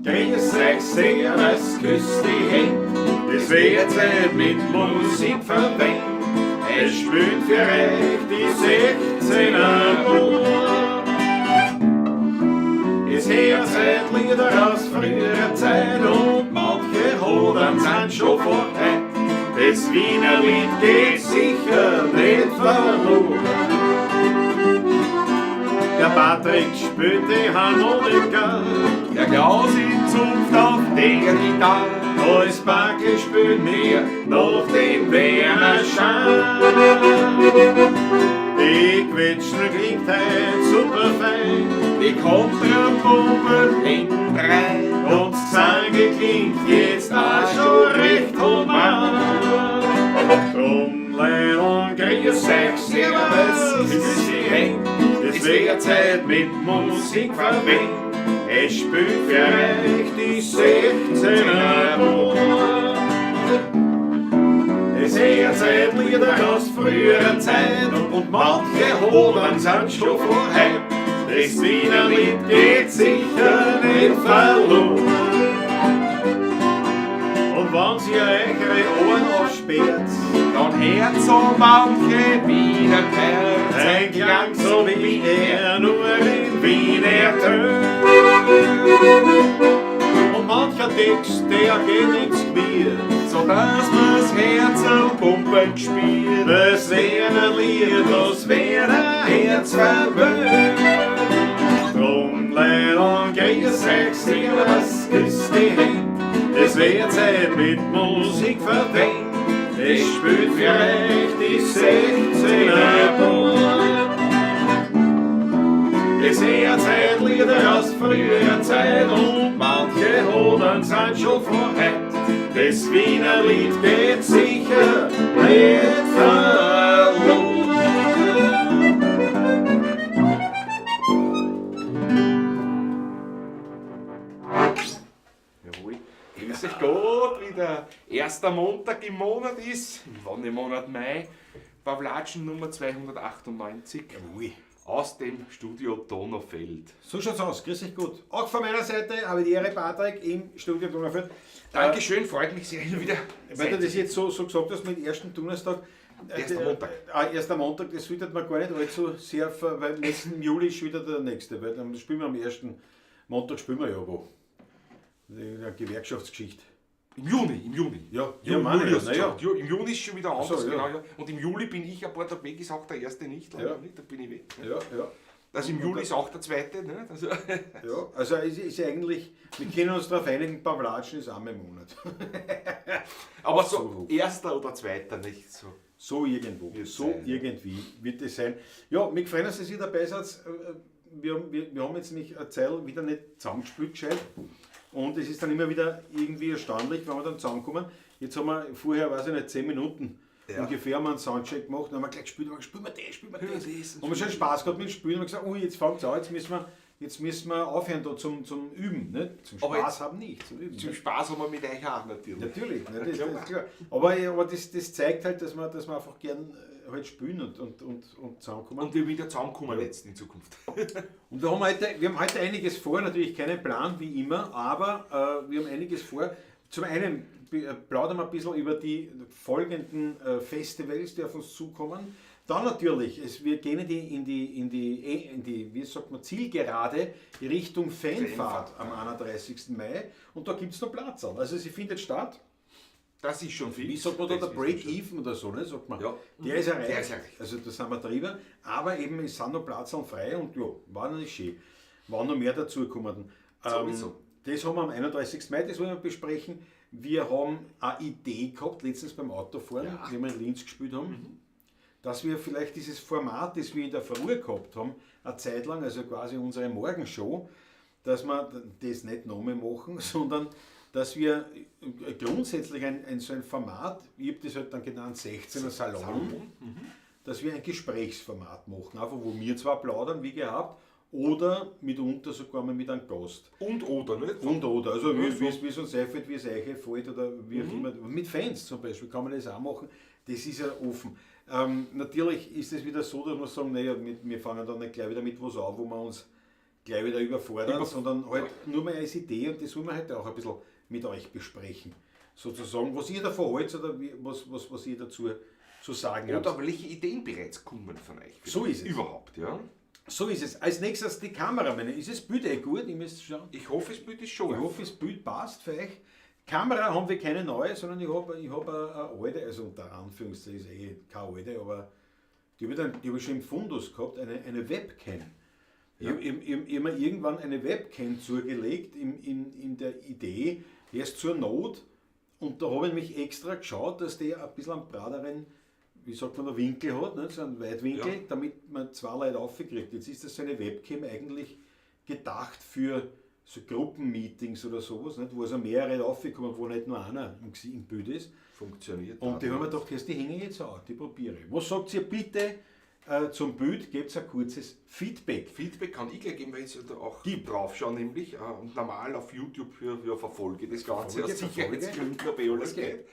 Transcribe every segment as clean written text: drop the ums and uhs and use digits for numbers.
Grüß euch, servus, küss die Händ. Es wird Zeit mit Musik verwendet. Es spielt für euch die 16er Bub. Es hört seit Lieder aus früherer Zeit und manche Hodern sind schon vor heut. Das Wiener Lied geht sicher nicht verloren. Der Patrick spielt die Harmonika, Der Klausi zupft auf der Gitarre. Als Backe spielt mir noch den Werner Schein. Die Quetschen klingt heut super fein Die Kontrapumpen hintendrein. und das Zange klingt jetzt auch schon recht human. Drum, Leidl, grüß euch, servus, küss die Händ. Es wird Zeit mit Musik verwendet. Es spielt für euch die 16er Bub. Es hört seit Lieder aus früherer Zeit und manche Hodern sind schon vor heut. Das Wiener Lied geht sicher nicht verloren. Und wenn sie eure Ohren aufsperrt, Dann hört so manche Wiener Kerl ein Klang so wie er nur in Wien ertönt. Und mancher Text, der geht ins Knie. So dass man's Herzl pumpen gespielt. Das Wiener Lied, das Wiener Herz verwöhnt. Drum, Leidl, grüß euch, servus, küss die Händ. Es wird Zeit mit Musik verwendet. Es spielt für euch die 16er Bub. Es hört seit Lieder aus früherer Zeit und manche Hodern sind schon vor heut. Das Wiener Lied geht sicher nicht verloren. Jawohl. Grüß euch Gott, wie der erste Montag im Monat ist, im Wonnemonat Mai, Pawlatschen Nummer 298 Jawohl. aus dem Studio Donaufeld. So schaut's aus, grüß dich gut. Auch von meiner Seite habe ich die Ehre, Patrick, im Studio Donaufeld. Dankeschön, freut mich sehr wieder. Weil du das jetzt so gesagt hast mit ersten Donnerstag. Erster Montag. Erster Montag, das sollte man gar nicht allzu sehr, weil nächsten Juli ist wieder der nächste, weil dann spielen wir am ersten Montag, spielen wir ja wo. Die Gewerkschaftsgeschichte. Im Juni, im Juni. Ja, Juni, ja, meine Juli ich, na ja. Im Juni ist schon wieder anders, so, ja. genau. Ja. Und im Juli bin ich ein paar Tage weg, ist auch der erste nicht, leider Ja. nicht, da bin ich weg. Ja, ja. Also im Juli ist auch der zweite, ne? Also, Ja, also es ist eigentlich, wir können uns darauf einigen, Pawlatschen ist einmal im Monat. aber so So. erster oder zweiter, nicht so. So irgendwo, Wird so sein, ja. irgendwie wird es sein. Ja, mich freuen, dass ihr dabei seid. Wir haben jetzt nämlich eine Zeit wieder nicht zusammengespielt gescheit. Und es ist dann immer wieder irgendwie erstaunlich, wenn wir dann zusammenkommen. Jetzt haben wir vorher, weiß ich nicht, 10 Minuten Ja. ungefähr haben wir einen Soundcheck gemacht. Dann haben wir gleich gespielt, haben wir gesagt, spielen wir das, spielen wir das. Das Haben wir schon Spaß gehabt mit dem Spielen und haben gesagt, oh, jetzt fängt's an, jetzt müssen wir aufhören da zum Üben. Nicht? Zum Aber Spaß jetzt- haben nicht, zum Üben. Zum nicht? Spaß haben wir mit euch auch natürlich. Natürlich, ne, das Klar. ist klar. Aber das zeigt halt, dass wir einfach gern halt spielen und zusammenkommen. Und wir wieder zusammenkommen jetzt in Zukunft. Und wir haben heute einiges vor, natürlich keinen Plan wie immer, aber wir haben einiges vor. Zum einen plaudern wir ein bisschen über die folgenden Festivals, die auf uns zukommen. Dann natürlich, wir gehen in die, wie sagt man, Zielgerade Richtung Fanfahrt Fanfahrt, am 31. Mai und da gibt's noch Platz. Also sie findet statt. Das ist schon viel. Wie sagt man da, Das der ist Break-Even oder so, ne? Sagt man. Ja. Der ist erreicht. Der ist erreicht. Also da sind wir drüber. Aber eben, es sind noch Platz frei und ja, war noch nicht schön. War noch mehr dazugekommen. Sowieso. Das haben wir am 31. Mai, das wollen wir besprechen. Wir haben eine Idee gehabt, letztens beim Autofahren, wie wir in Linz gespielt haben, dass wir vielleicht dieses Format, das wir in der Früh gehabt haben, eine Zeit lang, also quasi unsere Morgenshow, dass wir das nicht nochmal machen, sondern dass wir grundsätzlich so ein Format, ich hab das halt dann genannt, 16er Salon, Salon. dass wir ein Gesprächsformat machen, einfach wo wir zwar plaudern, wie gehabt, oder mitunter sogar mal mit einem Gast. Und oder, nicht? Und oder, also Ja, so. wie es uns einfällt, wie es euch einfällt oder wie auch immer. Mit Fans zum Beispiel kann man das auch machen, das ist ja offen. Natürlich ist es wieder so, dass wir sagen, naja, wir fangen dann nicht gleich wieder mit was an, wo wir uns gleich wieder überfordern, sondern halt nur mal als Idee und das wollen wir halt auch ein bisschen mit euch besprechen. Sozusagen, was ihr davon haltet oder wie, was ihr dazu zu sagen habt. Oder welche Ideen bereits kommen von euch. So ist es. Überhaupt, ja. So ist es. Als nächstes die Kamera. Meine, ist das Bild eh gut? Ich müsste schauen. Ich hoffe, das Bild ist schon. Ich hoffe, das Bild passt für euch. Kamera haben wir keine neue, sondern ich habe ich hab eine alte, also unter Anführungszeichen ist eh keine alte, aber die habe ich, hab ich schon im Fundus gehabt, eine Webcam. Ja. Ich habe mir irgendwann eine Webcam zugelegt in der Idee, erst zur Not, und da habe ich mich extra geschaut, dass die ein bisschen einen braderen, wie sagt man, Winkel hat, ne? So einen Weitwinkel, ja, damit man zwei Leute aufkriegt. Jetzt ist das so eine Webcam eigentlich gedacht für so Gruppenmeetings oder sowas, nicht? Wo also mehrere raufkommen, wo nicht nur einer im Bild ist. Funktioniert. Und die haben wir gedacht, die hänge ich jetzt an, die probiere ich. Was sagt ihr bitte zum Bild? Gebt ein kurzes Feedback. Feedback kann ich gleich geben, weil ich da auch drauf schaue, nämlich und normal auf YouTube für verfolge das Ganze aus Sicherheitsgründen, ob eh alles geht.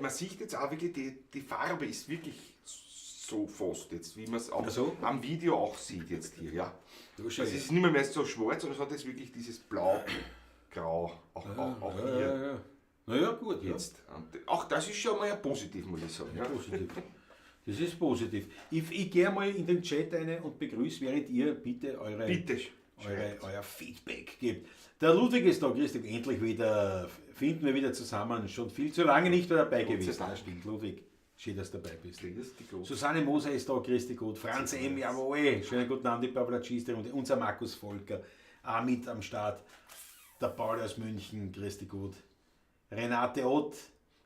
Man sieht jetzt auch wirklich, die Farbe ist wirklich so fast jetzt, wie man es auch also am Video auch sieht jetzt hier, ja. Also es ist nicht mehr so schwarz, sondern es hat jetzt wirklich dieses Blau-Grau auch, ja, auch ja, hier. Ja, ja. Naja, gut. Jetzt. Ja. Auch das ist schon mal ja positiv, muss ich sagen. Ja. Positiv. Das ist positiv. Ich gehe mal in den Chat rein und begrüße, während ihr bitte euer Feedback gebt. Der Ludwig ist da, grüß dich, endlich wieder, finden wir wieder zusammen, schon viel zu lange nicht mehr dabei gewesen. Das stimmt, Ludwig. Schön, dass du dabei bist. Susanne Moser ist da, grüß dich Gott. Franz M., jawohl. Schönen guten Abend, die Pavlatschiste und unser Markus Volker auch mit am Start. Der Paul aus München, grüß dich Gott. Renate Ott.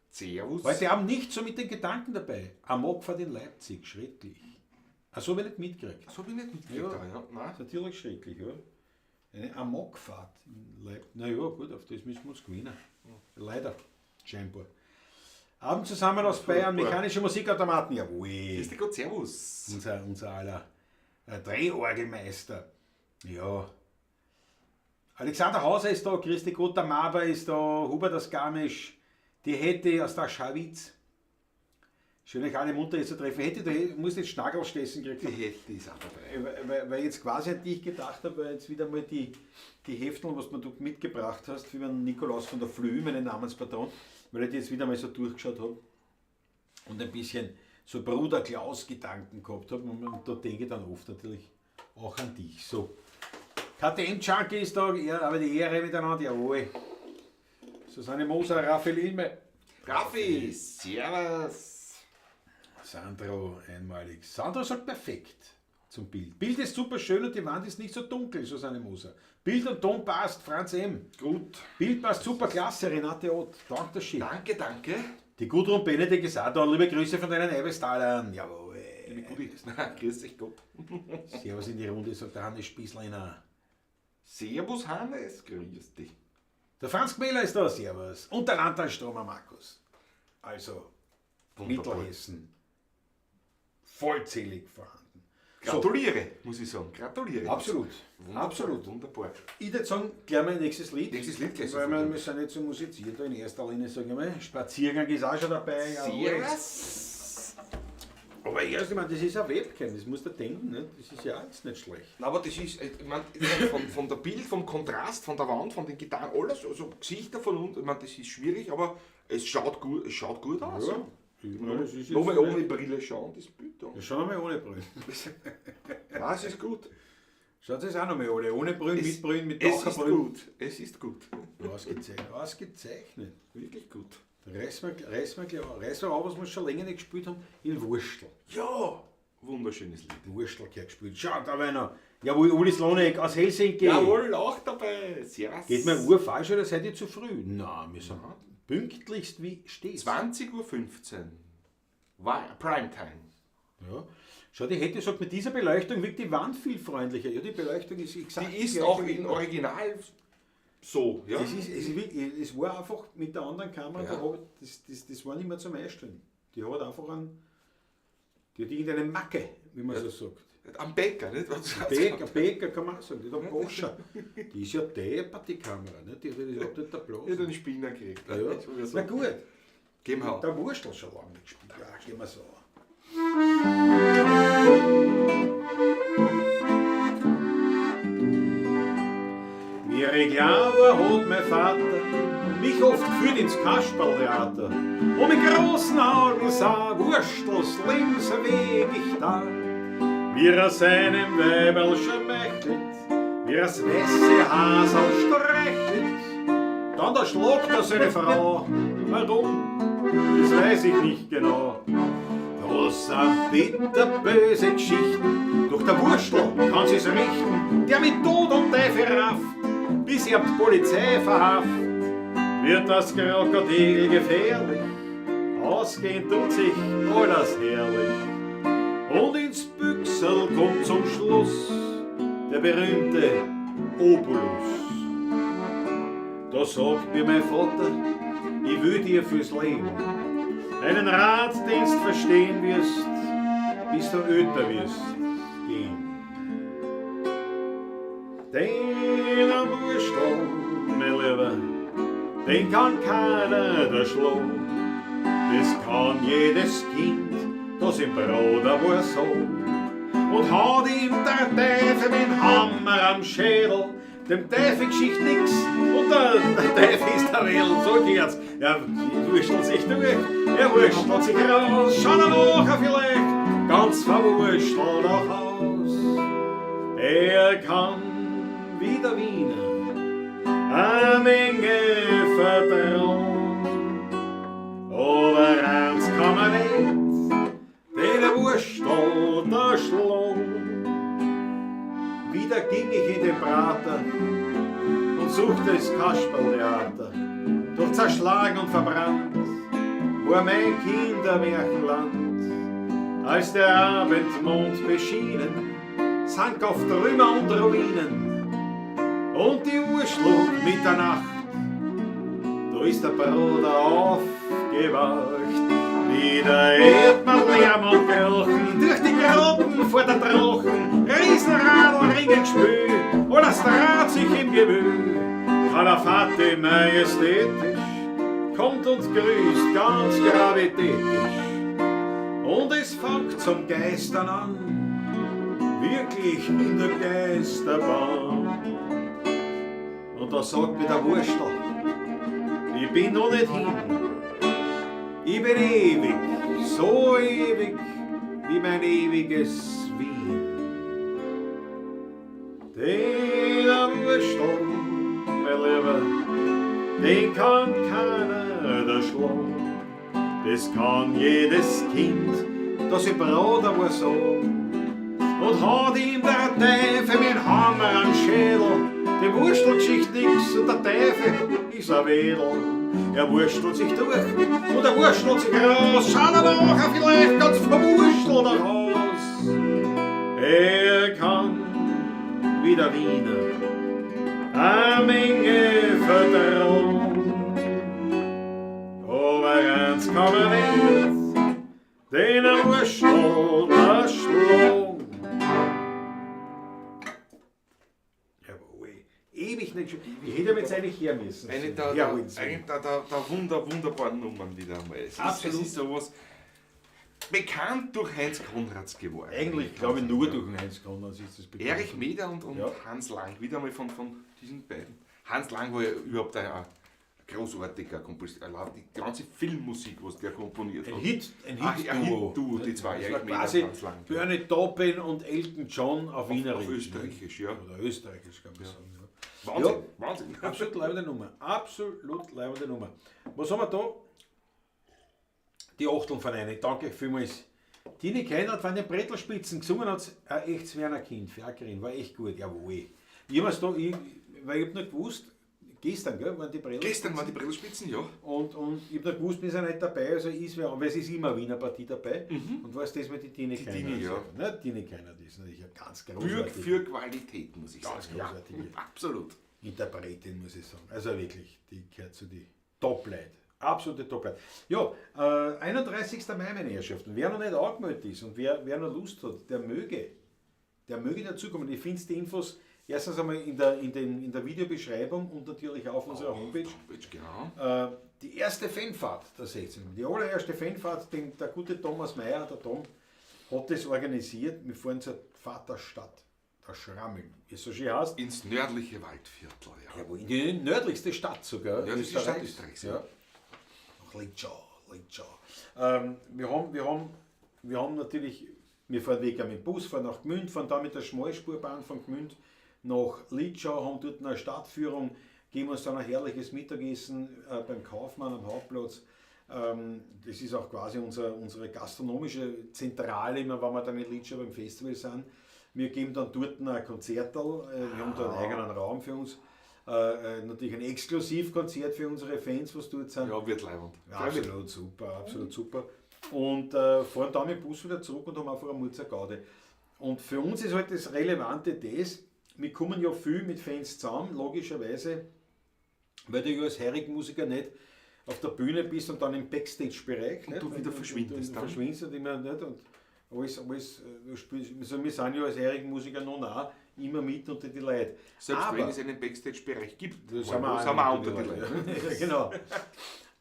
Servus. Heute Abend nicht so mit den Gedanken dabei. Amokfahrt in Leipzig, schrecklich. Ach, so habe ich nicht mitgekriegt. So habe ich nicht mitgekriegt, ja. Ja. Nein. Das ist natürlich schrecklich, ja. Eine Amokfahrt in Leipzig. Na ja, gut, auf das müssen wir uns gewinnen. Leider, scheinbar. Abend zusammen aus Bayern, mechanische Musikautomaten, jawohl. Grüß dich Gott, servus. Unser aller Drehorgelmeister. Ja. Alexander Hauser ist da, grüß dich Gott, der Maber ist da, Hubert aus Garmisch, die Hätte aus der Schawitz. Schön, euch alle munter hier zu treffen. Hätte, du musst jetzt Schnagelstessen kriegen. Die Hätte ist auch dabei. Weil ich jetzt quasi an dich gedacht habe, weil jetzt wieder mal die Hefteln, was du mitgebracht hast, für meinen Nikolaus von der Flüh, meinen Namenspatron, weil ich die jetzt wieder mal so durchgeschaut habe und ein bisschen so Bruder Klaus-Gedanken gehabt habe. Und da denke ich dann oft natürlich auch an dich. So. KTM Junkie ist da, ja, aber die Ehre miteinander, jawohl. Susanne Moser, Raphael Ilme. Raffi, servus. Sandro, einmalig. Sandro sagt perfekt zum Bild. Bild ist super schön und die Wand ist nicht so dunkel, Susanne Moser. Bild und Ton passt, Franz M. Gut. Bild passt super, klasse, Renate Ott. Danke, schön. Danke, danke. Die Gudrun Benedikt ist auch da. Liebe Grüße von deinen Eibestalern. Jawohl. Liebe Gudi, grüß dich Gott. Servus in die Runde, sagt der Hannes Spießleiner. Servus Hannes, grüß dich. Der Franz Gmeler ist da, servus. Und der Landtag Stromer Markus. Also, wunderbar. Mittelhessen. Vollzählig vorhanden. Gratuliere, so. Muss ich sagen. Gratuliere. Absolut. Wunderbar, absolut. Wunderbar. Ich würde sagen, gleich mal nächstes Lied. Nächstes Lied gleich. Weil wir sind nicht so musiziert da in erster Linie, sage ich mal. Spaziergang ist auch schon dabei. Servus. Aber erst, ich meine, das ist eine Webcam, das musst du denken, ne? Das ist ja auch jetzt nicht schlecht. Na, aber das ist, ich meine, von der Bild, vom Kontrast, von der Wand, von den Gitarren, alles, also Gesichter von uns, ich meine, das ist schwierig, aber es schaut gut aus. Ja. Nochmal ohne Brille schauen, das Bild da. Ja, schau nochmal ohne Brille. Nein, es ist gut. Schaut es auch nochmal ohne. Ohne Brille, mit Brille, mit Taucherbrille. Es ist gut. Ausgezeichnet. Ausgezeichnet. Wirklich gut. Reißen wir auf, was wir schon länger nicht gespielt haben, in Wurstel. Ja! Wunderschönes Lied. Wurstel gespielt. Schaut, da war einer. Jawohl, Uli Slonek aus Helsinki. Jawohl, auch dabei. Servus. Geht mir Uhr falsch oder seid ihr zu früh? Nein, wir sind pünktlichst wie stets. 20:15 Uhr. Primetime. Ja. Schau, die Hätte sagt, mit dieser Beleuchtung wirkt die Wand viel freundlicher. Ja, die Beleuchtung ist exakt. Die ist auch im Original so. Ja. Es war einfach mit der anderen Kamera, ja. da das war nicht mehr zum Einstellen. Die hat einfach die hat irgendeine Macke, wie man so sagt. Am Bäcker, nicht? Am Bäcker kann man auch sagen, nicht am Boscher. Die ist ja deppert, die Kamera, nicht? Die hat überhaupt nicht der Platz. Die hat einen Spinner gekriegt. Ja. Na gut. Gehen wir. Der Wurstel schon lange nicht gespielt. Ja, gehen wir so. Wie ich klein war, hat mein Vater mich oft geführt ins Kasperltheater und mit großen Augen sah Wurstels Lebensweg ich da. Wie er seinem Weiberl schmeichelt, wie er das weiße Hasel streichelt, dann da schlagt er seine Frau. Warum? Das weiß ich nicht genau. Das sind bitterböse Geschichten, doch der Wurstel kann sich's richten, der mit Tod und Teufel rafft, bis er die Polizei verhaft. Wird das Krokodil gefährlich, ausgehen tut sich alles herrlich. Und ins Büchsel kommt zum Schluss der berühmte Obolus. Da sagt mir mein Vater, ich will dir fürs Leben einen Rat, den's verstehen wirst, bis du älter wirst, gehen. Den am Wurstel, mein Lieber, den kann keiner da schlagen. Das kann jedes Kind, das im Bruder war so. Und haut ihm der Teufel mit dem Hammer am Schädel, dem Teufel Geschicht nix und der Teufel ist der Welt, so geht's. Er wurschtelt sich durch, er wurschtelt sich raus, schaut er nachher vielleicht ganz verwurschtelt auch aus. Er kann wie der Wiener eine Menge vertrauen, aber eins kann man nicht, den Wurstel da schlagen. Wieder ging ich in den Prater und suchte das Kasperltheater. Doch zerschlagen und verbrannt war mein Kindermärchenland. Als der Abendmond beschienen, sank auf Trümmer und Ruinen. Und die Uhr schlug Mitternacht, da ist der Bruder aufgewacht. Wieder hört man Lärm und Krochen, durch die Grotten vor der Drachen, Riesenradl, Ringenspül, und das draht sich im Gewühl. Kalafate majestätisch, kommt und grüßt ganz gravitätisch. Und es fängt zum Geistern an, wirklich in der Geisterbahn. Und da sagt mir der Wurstel, ich bin noch nicht hin. Ich bin ewig, so ewig wie mein ewiges Wien. Den am Wurstel, mein Lieber, den kann keiner da schlagen. Das kann jedes Kind, das im Bruder war so. Und hat ihm der Teufel mit dem Hammer am Schädel, die Wurstelgeschichte nix und der Teufel ist ein Wedel. Er wurstelt sich durch und er wurstelt sich raus, schaut er nachher vielleicht ganz verwurstelt auch aus. Er kann wie der Wiener eine Menge vertrauen, aber eins kann er nicht, den er wurstelt erschlagen. Jawohl, ewig nicht schon. Ich hätte jetzt eigentlich her müssen. Eine der wunderbaren Nummern wieder einmal. Es Absolut. ist sowas bekannt durch Heinz Konrads geworden. Eigentlich glaube ich nur durch Heinz Konrads ist das bekannt. Erich Mäder und Ja. Hans Lang, wieder mal von diesen beiden. Hans Lang war ja überhaupt ein großartiger Komponist. Die ganze Filmmusik, was der komponiert hat. Ein Hit-Duo. Ein Hit-Duo, die zwei, Das war Erich Mäder quasi und Hans Lang. Bernie Taupin und Elton John auf Wienerisch. Auf Österreichisch, ja. Oder Österreichisch, kann man sagen. Ja. Wahnsinn, Ja. Wahnsinn. Absolut leibende Nummer. Absolut leibende Nummer. Was haben wir da? Die Achteln von einer. Danke vielmals. Tini Keinert von den Brettelspitzen gesungen hat ein echtes Werner Kind. Fiakerin, war echt gut. Jawohl. Ich hab's da, weil ich hab nicht gewusst, gestern, gell, waren die Brettelspitzen. Gestern waren die Brettelspitzen, ja. Und ich hab nicht gewusst, wir sind nicht dabei, also ist wer, weil es ist immer eine Wiener Partie dabei. Und weißt du, das mit die Tini Die Keinert. Tini, ja. Ne, Tini Keinert ist natürlich eine ganz Bürg großartige für Qualität, muss ich Ganz sagen. Ja, großartige. absolut. Interpretin, muss ich sagen. Also wirklich, die gehört zu den Top-Leuten. Absolute Top-Leute. Ja, 31. Mai, meine Herrschaften. Wer noch nicht angemeldet ist und wer noch Lust hat, der möge dazukommen. Ich finde die Infos erstens einmal in der Videobeschreibung und natürlich auch auf unserer Homepage. Homepage, genau. Die erste Fanfahrt der 16. Die allererste Fanfahrt, den, der gute Thomas Mayer, der Tom, hat das organisiert. Wir fahren zur Vaterstadt Der Schrammeln, wie es so schön heißt. Ins nördliche Waldviertel, ja. Jawohl, in die nördlichste Stadt sogar. Nördlichste Stadt Österreichs, ja. Nach Litschau, Litschau. Wir haben natürlich, wir fahren weg mit dem Bus, fahren nach Gmünd, fahren da mit der Schmalspurbahn von Gmünd nach Litschau, haben dort eine Stadtführung, geben uns dann ein herrliches Mittagessen beim Kaufmann am Hauptplatz. Das ist auch quasi unsere gastronomische Zentrale, immer wenn wir dann in Litschau beim Festival sind. Wir geben dann dort ein Konzerterl, wir haben da einen eigenen Raum für uns. Natürlich ein Exklusivkonzert für unsere Fans, was dort sind. Ja, wird leibend. Ja, absolut super, absolut super. Und fahren dann mit dem Bus wieder zurück und haben einfach eine Murzer-Gaude. Und für uns ist halt das Relevante das, wir kommen ja viel mit Fans zusammen, logischerweise, weil du ja als Heurigenmusiker nicht auf der Bühne bist und dann im Backstage-Bereich. Und nicht? Du wieder verschwindest und dann. Verschwindest und immer nicht. Und alles, du spielst, also wir sind ja als Heurigenmusiker noch nah, immer mit unter die Leute. Selbst aber, wenn es einen Backstage-Bereich gibt, sind wir auch unter die Leute. Genau.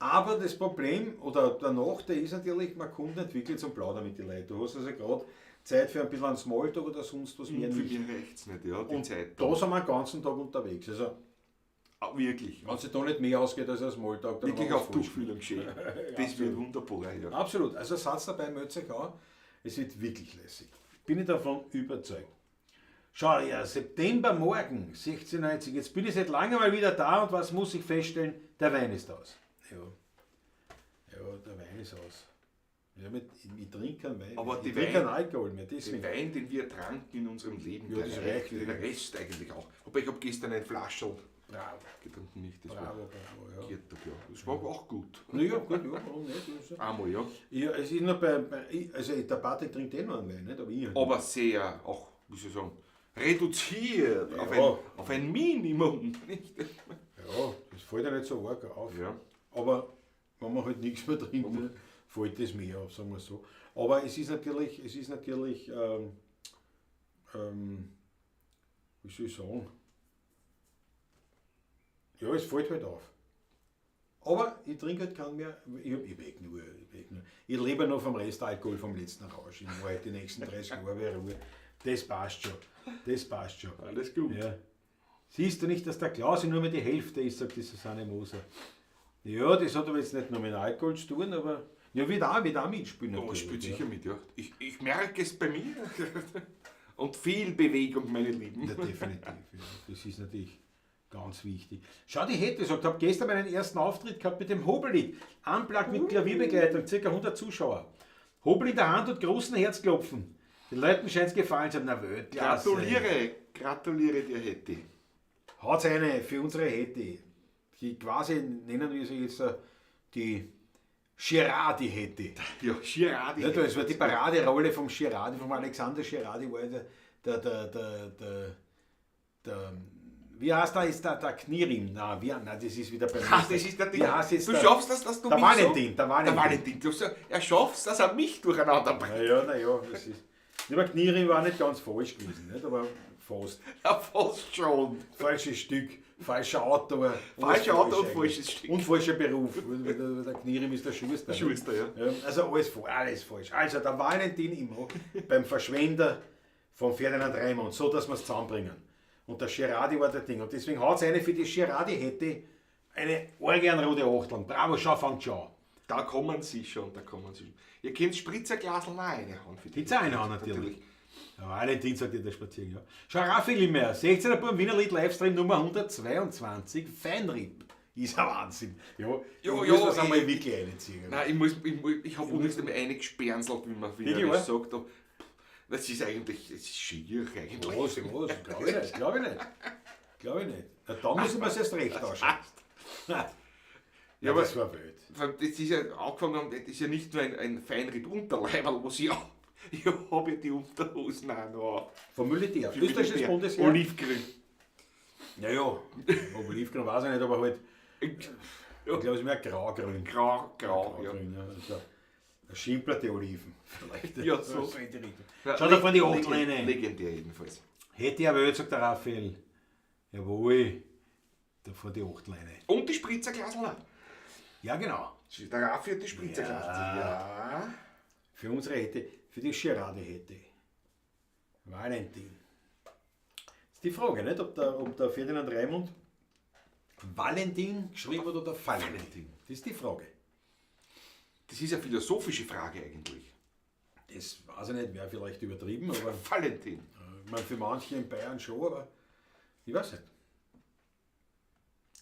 Aber das Problem oder der Nachteil ist natürlich, man kommt nicht wirklich zum Plaudern mit den Leuten. Du hast also gerade Zeit für ein bisschen einen Smalltalk oder sonst was mehr nicht. Für mich reicht's nicht, ja, die und Zeit. Da sind wir den ganzen Tag unterwegs. Also, wirklich. Wenn sich da nicht mehr ausgeht als ein Smalltalk, dann wirklich auf Tuchfühlung geschehen. Das wird wunderbar. Ja. Absolut. Also seid dabei, meldet euch an. Es wird wirklich lässig. Bin ich davon überzeugt. Schau, ja, Septembermorgen, 16,90. Jetzt bin ich seit langem mal wieder da und was muss ich feststellen? Der Wein ist aus. Ja, ja, der Wein ist aus. Ja, ich trinke keinen Wein. Aber ich trinke keinen Alkohol mehr. Deswegen. Den Wein, den wir tranken in unserem Leben, ja, das reicht den Rest eigentlich auch. Wobei ich habe gestern ein Flascherl getrunken, nicht. Das bravo, bravo, ja. Ja. Das war auch gut. Na ja, gut, ja, warum nicht? Einmal, ja. Ja, es ist nur also der Patrick trinkt eh noch einen Wein, nicht? Aber ich halt. Aber sehr, auch, wie soll ich sagen, reduziert, ja. auf ein Minimum. Nicht? Ja, das fällt ja nicht so arg auf. Ja. Aber wenn man halt nichts mehr trinkt, fällt das mehr auf, sagen wir so. Aber es ist natürlich, wie soll ich sagen, ja, es fällt halt auf. Aber ich trinke halt keinen mehr, ich lebe noch vom Restalkohol vom letzten Rausch. Ich mache halt die nächsten 30 Jahre Ruhe. Das passt schon. Das passt schon. Alles gut. Ja. Siehst du nicht, dass der Klausi nur mehr die Hälfte ist, sagt die Susanne Moser. Ja, das hat aber jetzt nicht nur mit Alkohol zu tun, aber ja, wird auch mitspielen. Oh, spielt sicher mit, ja. Ich merke es bei mir. Und viel Bewegung, meine Lieben. Ja, definitiv. Ja. Das ist natürlich ganz wichtig. Schau, die Hette sagt, ich habe gestern meinen ersten Auftritt gehabt mit dem Hobeli. Unplugged mit Klavierbegleitung, ca. 100 Zuschauer. Hobel in der Hand und großen Herzklopfen. Den Leuten scheint es gefallen zu haben. Na, Weltklasse. Gratuliere dir, Hetty. Haut's eine für unsere Hetty. Die quasi nennen wir sie jetzt die Girardi-Hetty. Ja, Girardi. Ja, das war die Paraderolle vom Girardi, vom Alexander Girardi, war der wie heißt da, ist der Knirim? Nein, das ist wieder beim Ach, das ist der Ding. Wie heißt jetzt du schaffst das, dass du der mich Valentin, so, der Valentin. Der Valentin. Du, er schaffst, dass er mich durcheinander bringt. Naja, das ist. Aber Knirim war nicht ganz falsch gewesen, nicht? Aber fast. Ja, fast schon. Falsches Stück, falscher Autor. Falscher Autor und falsches Stück. Und falscher Beruf. Der Knirim ist der Schuster. Schuster, ja. Also alles falsch. Also der Valentin immer beim Verschwender von Ferdinand Raimund, so dass wir es zusammenbringen. Und der Girardi war der Ding. Und deswegen haut es eine für die Girardi hätte eine orgianrote Achteln. Bravo, schau, fangt schon an. Da kommen sie schon, da kommen sie schon. Ihr könnt Spritzerglasel auch reinhauen. Für die auch reinhauen, natürlich. Ja, Valentin sagt ja der Spazieren, ja. Schau, Raffi Limmer, 16er Buben, Wiener Lied Livestream Nummer 122, Feinripp. Ist ein Wahnsinn. Ja, ja, ja, muss das einmal wirklich reinziehen. Nein, ich habe unlängst einmal eingesperrnselt, wie man wienerisch sagt. Das ist eigentlich, das ist schier eigentlich. Was? Glaube ich nicht. Glaube ich nicht. Na, da muss ich mir erst recht anschauen. Ja, aber das war wild. Das ist ja angefangen, das ist ja nicht nur ein Feinripp-Unterleiberl, was ich auch. Ich habe ja die Unterhosen auch noch. Vom Militär. Österreichisches Bundesheer. Olivgrün. Naja, Olivgrün weiß ich nicht, aber halt. Ich glaube, es ist mehr graugrün. Grau, graugrün, ja. Also, schimplerte Oliven. Vielleicht. Ja, so. In die Richtung. Schau da vor die Achtleine. Legendär jedenfalls. Hätte ich Welt, sagt der Raphael. Jawohl. Da vor die Achtleine. Und die Spritzerglasel auch. Ja, genau. Der Raffi hat die Spritzerglasel. Ja. Für unsere hätte, für die Girardi hätte. Valentin. Ist die Frage, nicht? Ob der Ferdinand Raimund Valentin geschrieben hat oder Valentin. Das ist die Frage. Das ist eine philosophische Frage eigentlich. Das weiß ich nicht, wäre vielleicht übertrieben, aber Valentin. Ich meine, für manche in Bayern schon, aber ich weiß nicht.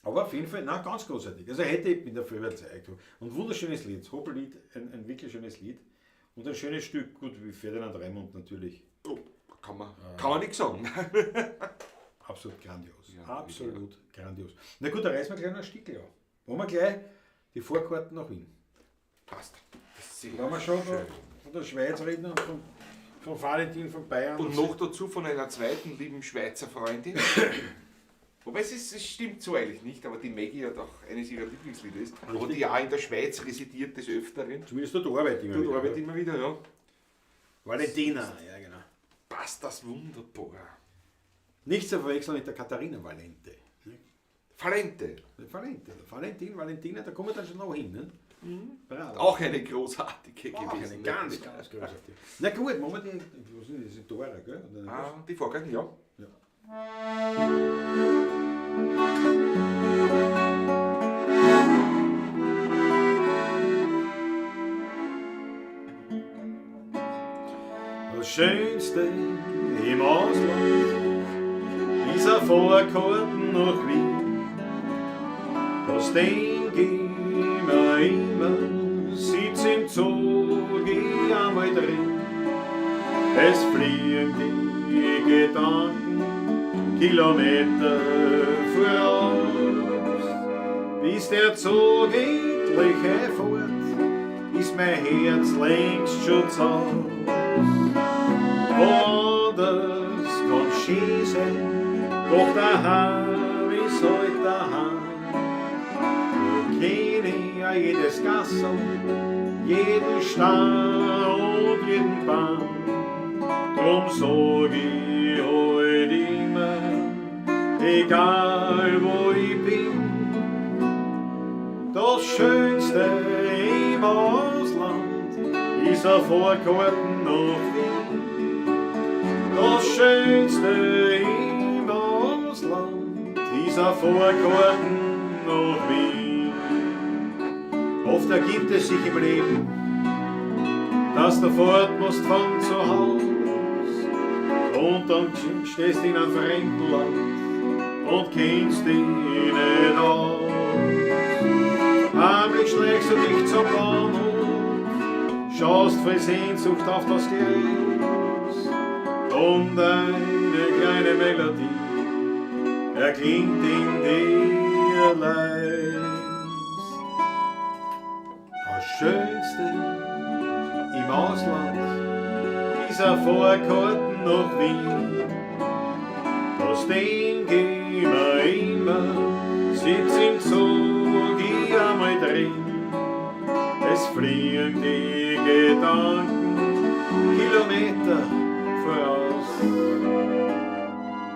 Aber auf jeden Fall, nein, ganz großartig. Also hätte ich bin dafür überzeugt. Und wunderschönes Lied, das Hobellied, ein wirklich schönes Lied. Und ein schönes Stück, gut, wie Ferdinand Raimund natürlich. Oh, kann man nichts sagen. Absolut grandios. Ja, absolut grandios. Na gut, da reißen wir gleich noch ein Stückchen an. Wollen wir gleich die Vorkarten nach Wien. Passt. Das ist sehr Wollen wir schon schön. von der Schweiz reden und von Valentin, von Bayern. Und noch dazu von einer zweiten lieben Schweizer Freundin. Wobei es stimmt so eigentlich nicht, aber die Maggie hat auch eines ihrer Lieblingslieder ist. Aber die auch in der Schweiz residiert des Öfteren. Zumindest dort arbeitet immer Dort wieder. arbeitet immer wieder, ja. Valentina, ja genau. Passt das wunderbar. Nicht zu verwechseln mit der Katharina Valente. Valente. Valente, Valentin, Valentina, da kommen wir dann schon noch hin. Ne? Mhm. Bravo. Auch eine großartige Auch gewesen. eine ganz, ganz großartige. Na gut, machen wir die, was ist das, die Dora, gell? Oder Ah, die Vorgarten, ja. Ja. Das Schönste im Ausland ist ein Fahrkarten nach Wien. Das denk ich mir immer, sitz im Zug ich einmal drin. Es fliegen die Gedanken Kilometer voraus, bis der Zug endlich fährt, ist mein Herz längst schon zu Haus. Woanders kann schön sein, doch daheim ist halt daheim. Da kenn ich ja jedes Gassel, jeden Stein und jeden Baum. Drum sag ich halt immer, egal wo ich bin, das Schönste im Ausland ist ein Fahrkarten nach Wien. Das Schönste im Ausland ist ein Fahrkarten nach Wien. Oft ergibt es sich im Leben, dass du fort musst von zu Haus und dann stehst in einem fremden Land und kennst dich nicht aus. Heimlich schlägst du dich zum Bahnhof, schaust voll Sehnsucht auf das Gleis und eine kleine Melodie erklingt in dir leis. Das Schönste im Ausland ist ein Fahrkarten nach Wien. Das denk ich mir immer, sitz im Zug ich einmal drin. Es fliegen die Gedanken Kilometer voraus,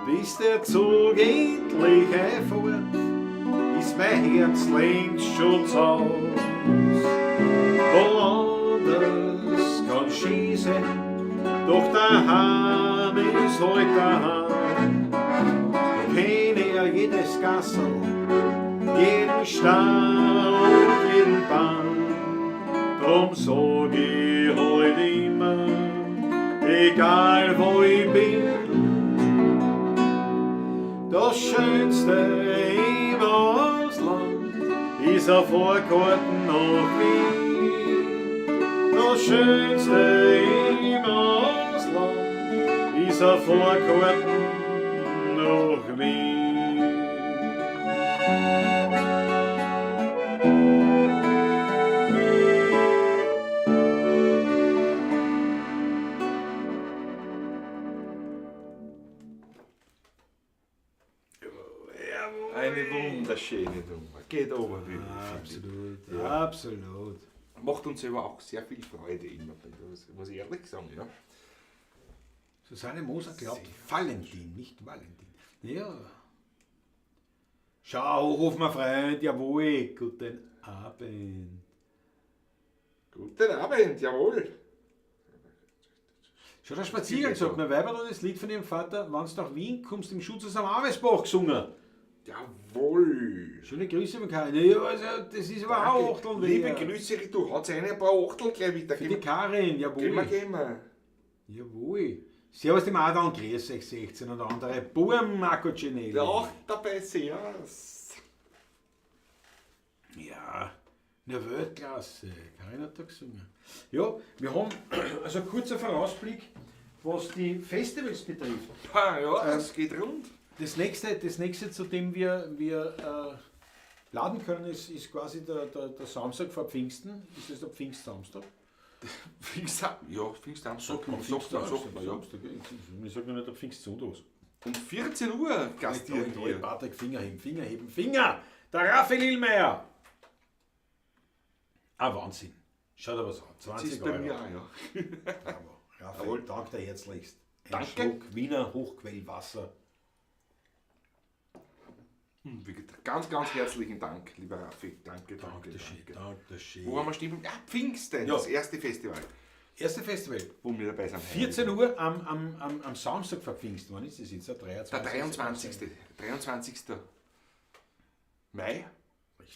bis der Zug endlich fährt, ist mein Herz längst schon zu Haus. Woanders kann schön sein, doch daheim ist halt daheim. Da kenn ich ja jedes Gassel, jeden Stein und jeden Baum. Drum sag ich halt immer, egal wo ich bin, das Schönste im Ausland ist ein Fahrkarten nach Wien. Das Schönste im Ausland ist ein Fahrkarten nach Wien. Eine wunderschöne Nummer. Geht ober wie Absolut, Ja. absolut. Macht uns selber auch sehr viel Freude immer, das muss ich ehrlich sagen. Ja. Susanne Moser glaubt Valentin, nicht Valentin. Ja. Schau, ruf mal Freund, jawohl. Guten Abend. Guten Abend, jawohl. Schau, der Spaziergang sagt, mein Weib hat das Lied von ihrem Vater, wenn du nach Wien kommst, im Schutzhaus am Arbesbach gesungen. Jawohl. Schöne Grüße von Karin. Ja, also, das ist aber auch Achteln Liebe Grüße, du haut eine ein paar Achteln gleich wieder. Für die Karin, jawohl. Gehen wir. Jawohl. Servus dem Adam, grüß euch 16 und andere. Burm, Marco Cinelli. Ja, auch dabei, servus. Ja, na Weltklasse. Karin hat da gesungen. Ja, wir haben also ein kurzer Vorausblick, was die Festivals betrifft. Pah, ja, es geht rund. Das nächste, zu dem wir laden können, ist quasi der Samstag vor Pfingsten. Ist das der Pfingstsamstag? Ja, Pfingstsamstag. Sagt man, ja. Ich sage noch nicht der Pfingstsonntag. Um 14 Uhr gastieren wir. Patrick, Finger heben, Finger heben, Finger! Der Raphael Illmeier! Ah, Wahnsinn. Schau dir was an. 20 Das ist Euro. bei mir auch, ja. Bravo. Raphael, danke dir herzlichst. Ein Danke. Schluck Wiener Hochquellwasser. Ganz, ganz herzlichen Dank, lieber Raffi. Danke, danke, Danke. danke. Schön. Wo haben wir stehen? Ja, Pfingsten, Ja. Das erste Festival. Erste Festival. Wo wir dabei sind. 14 Uhr am Samstag vor Pfingsten. Wann ist das jetzt? Der 23. Der 23. 23. Mai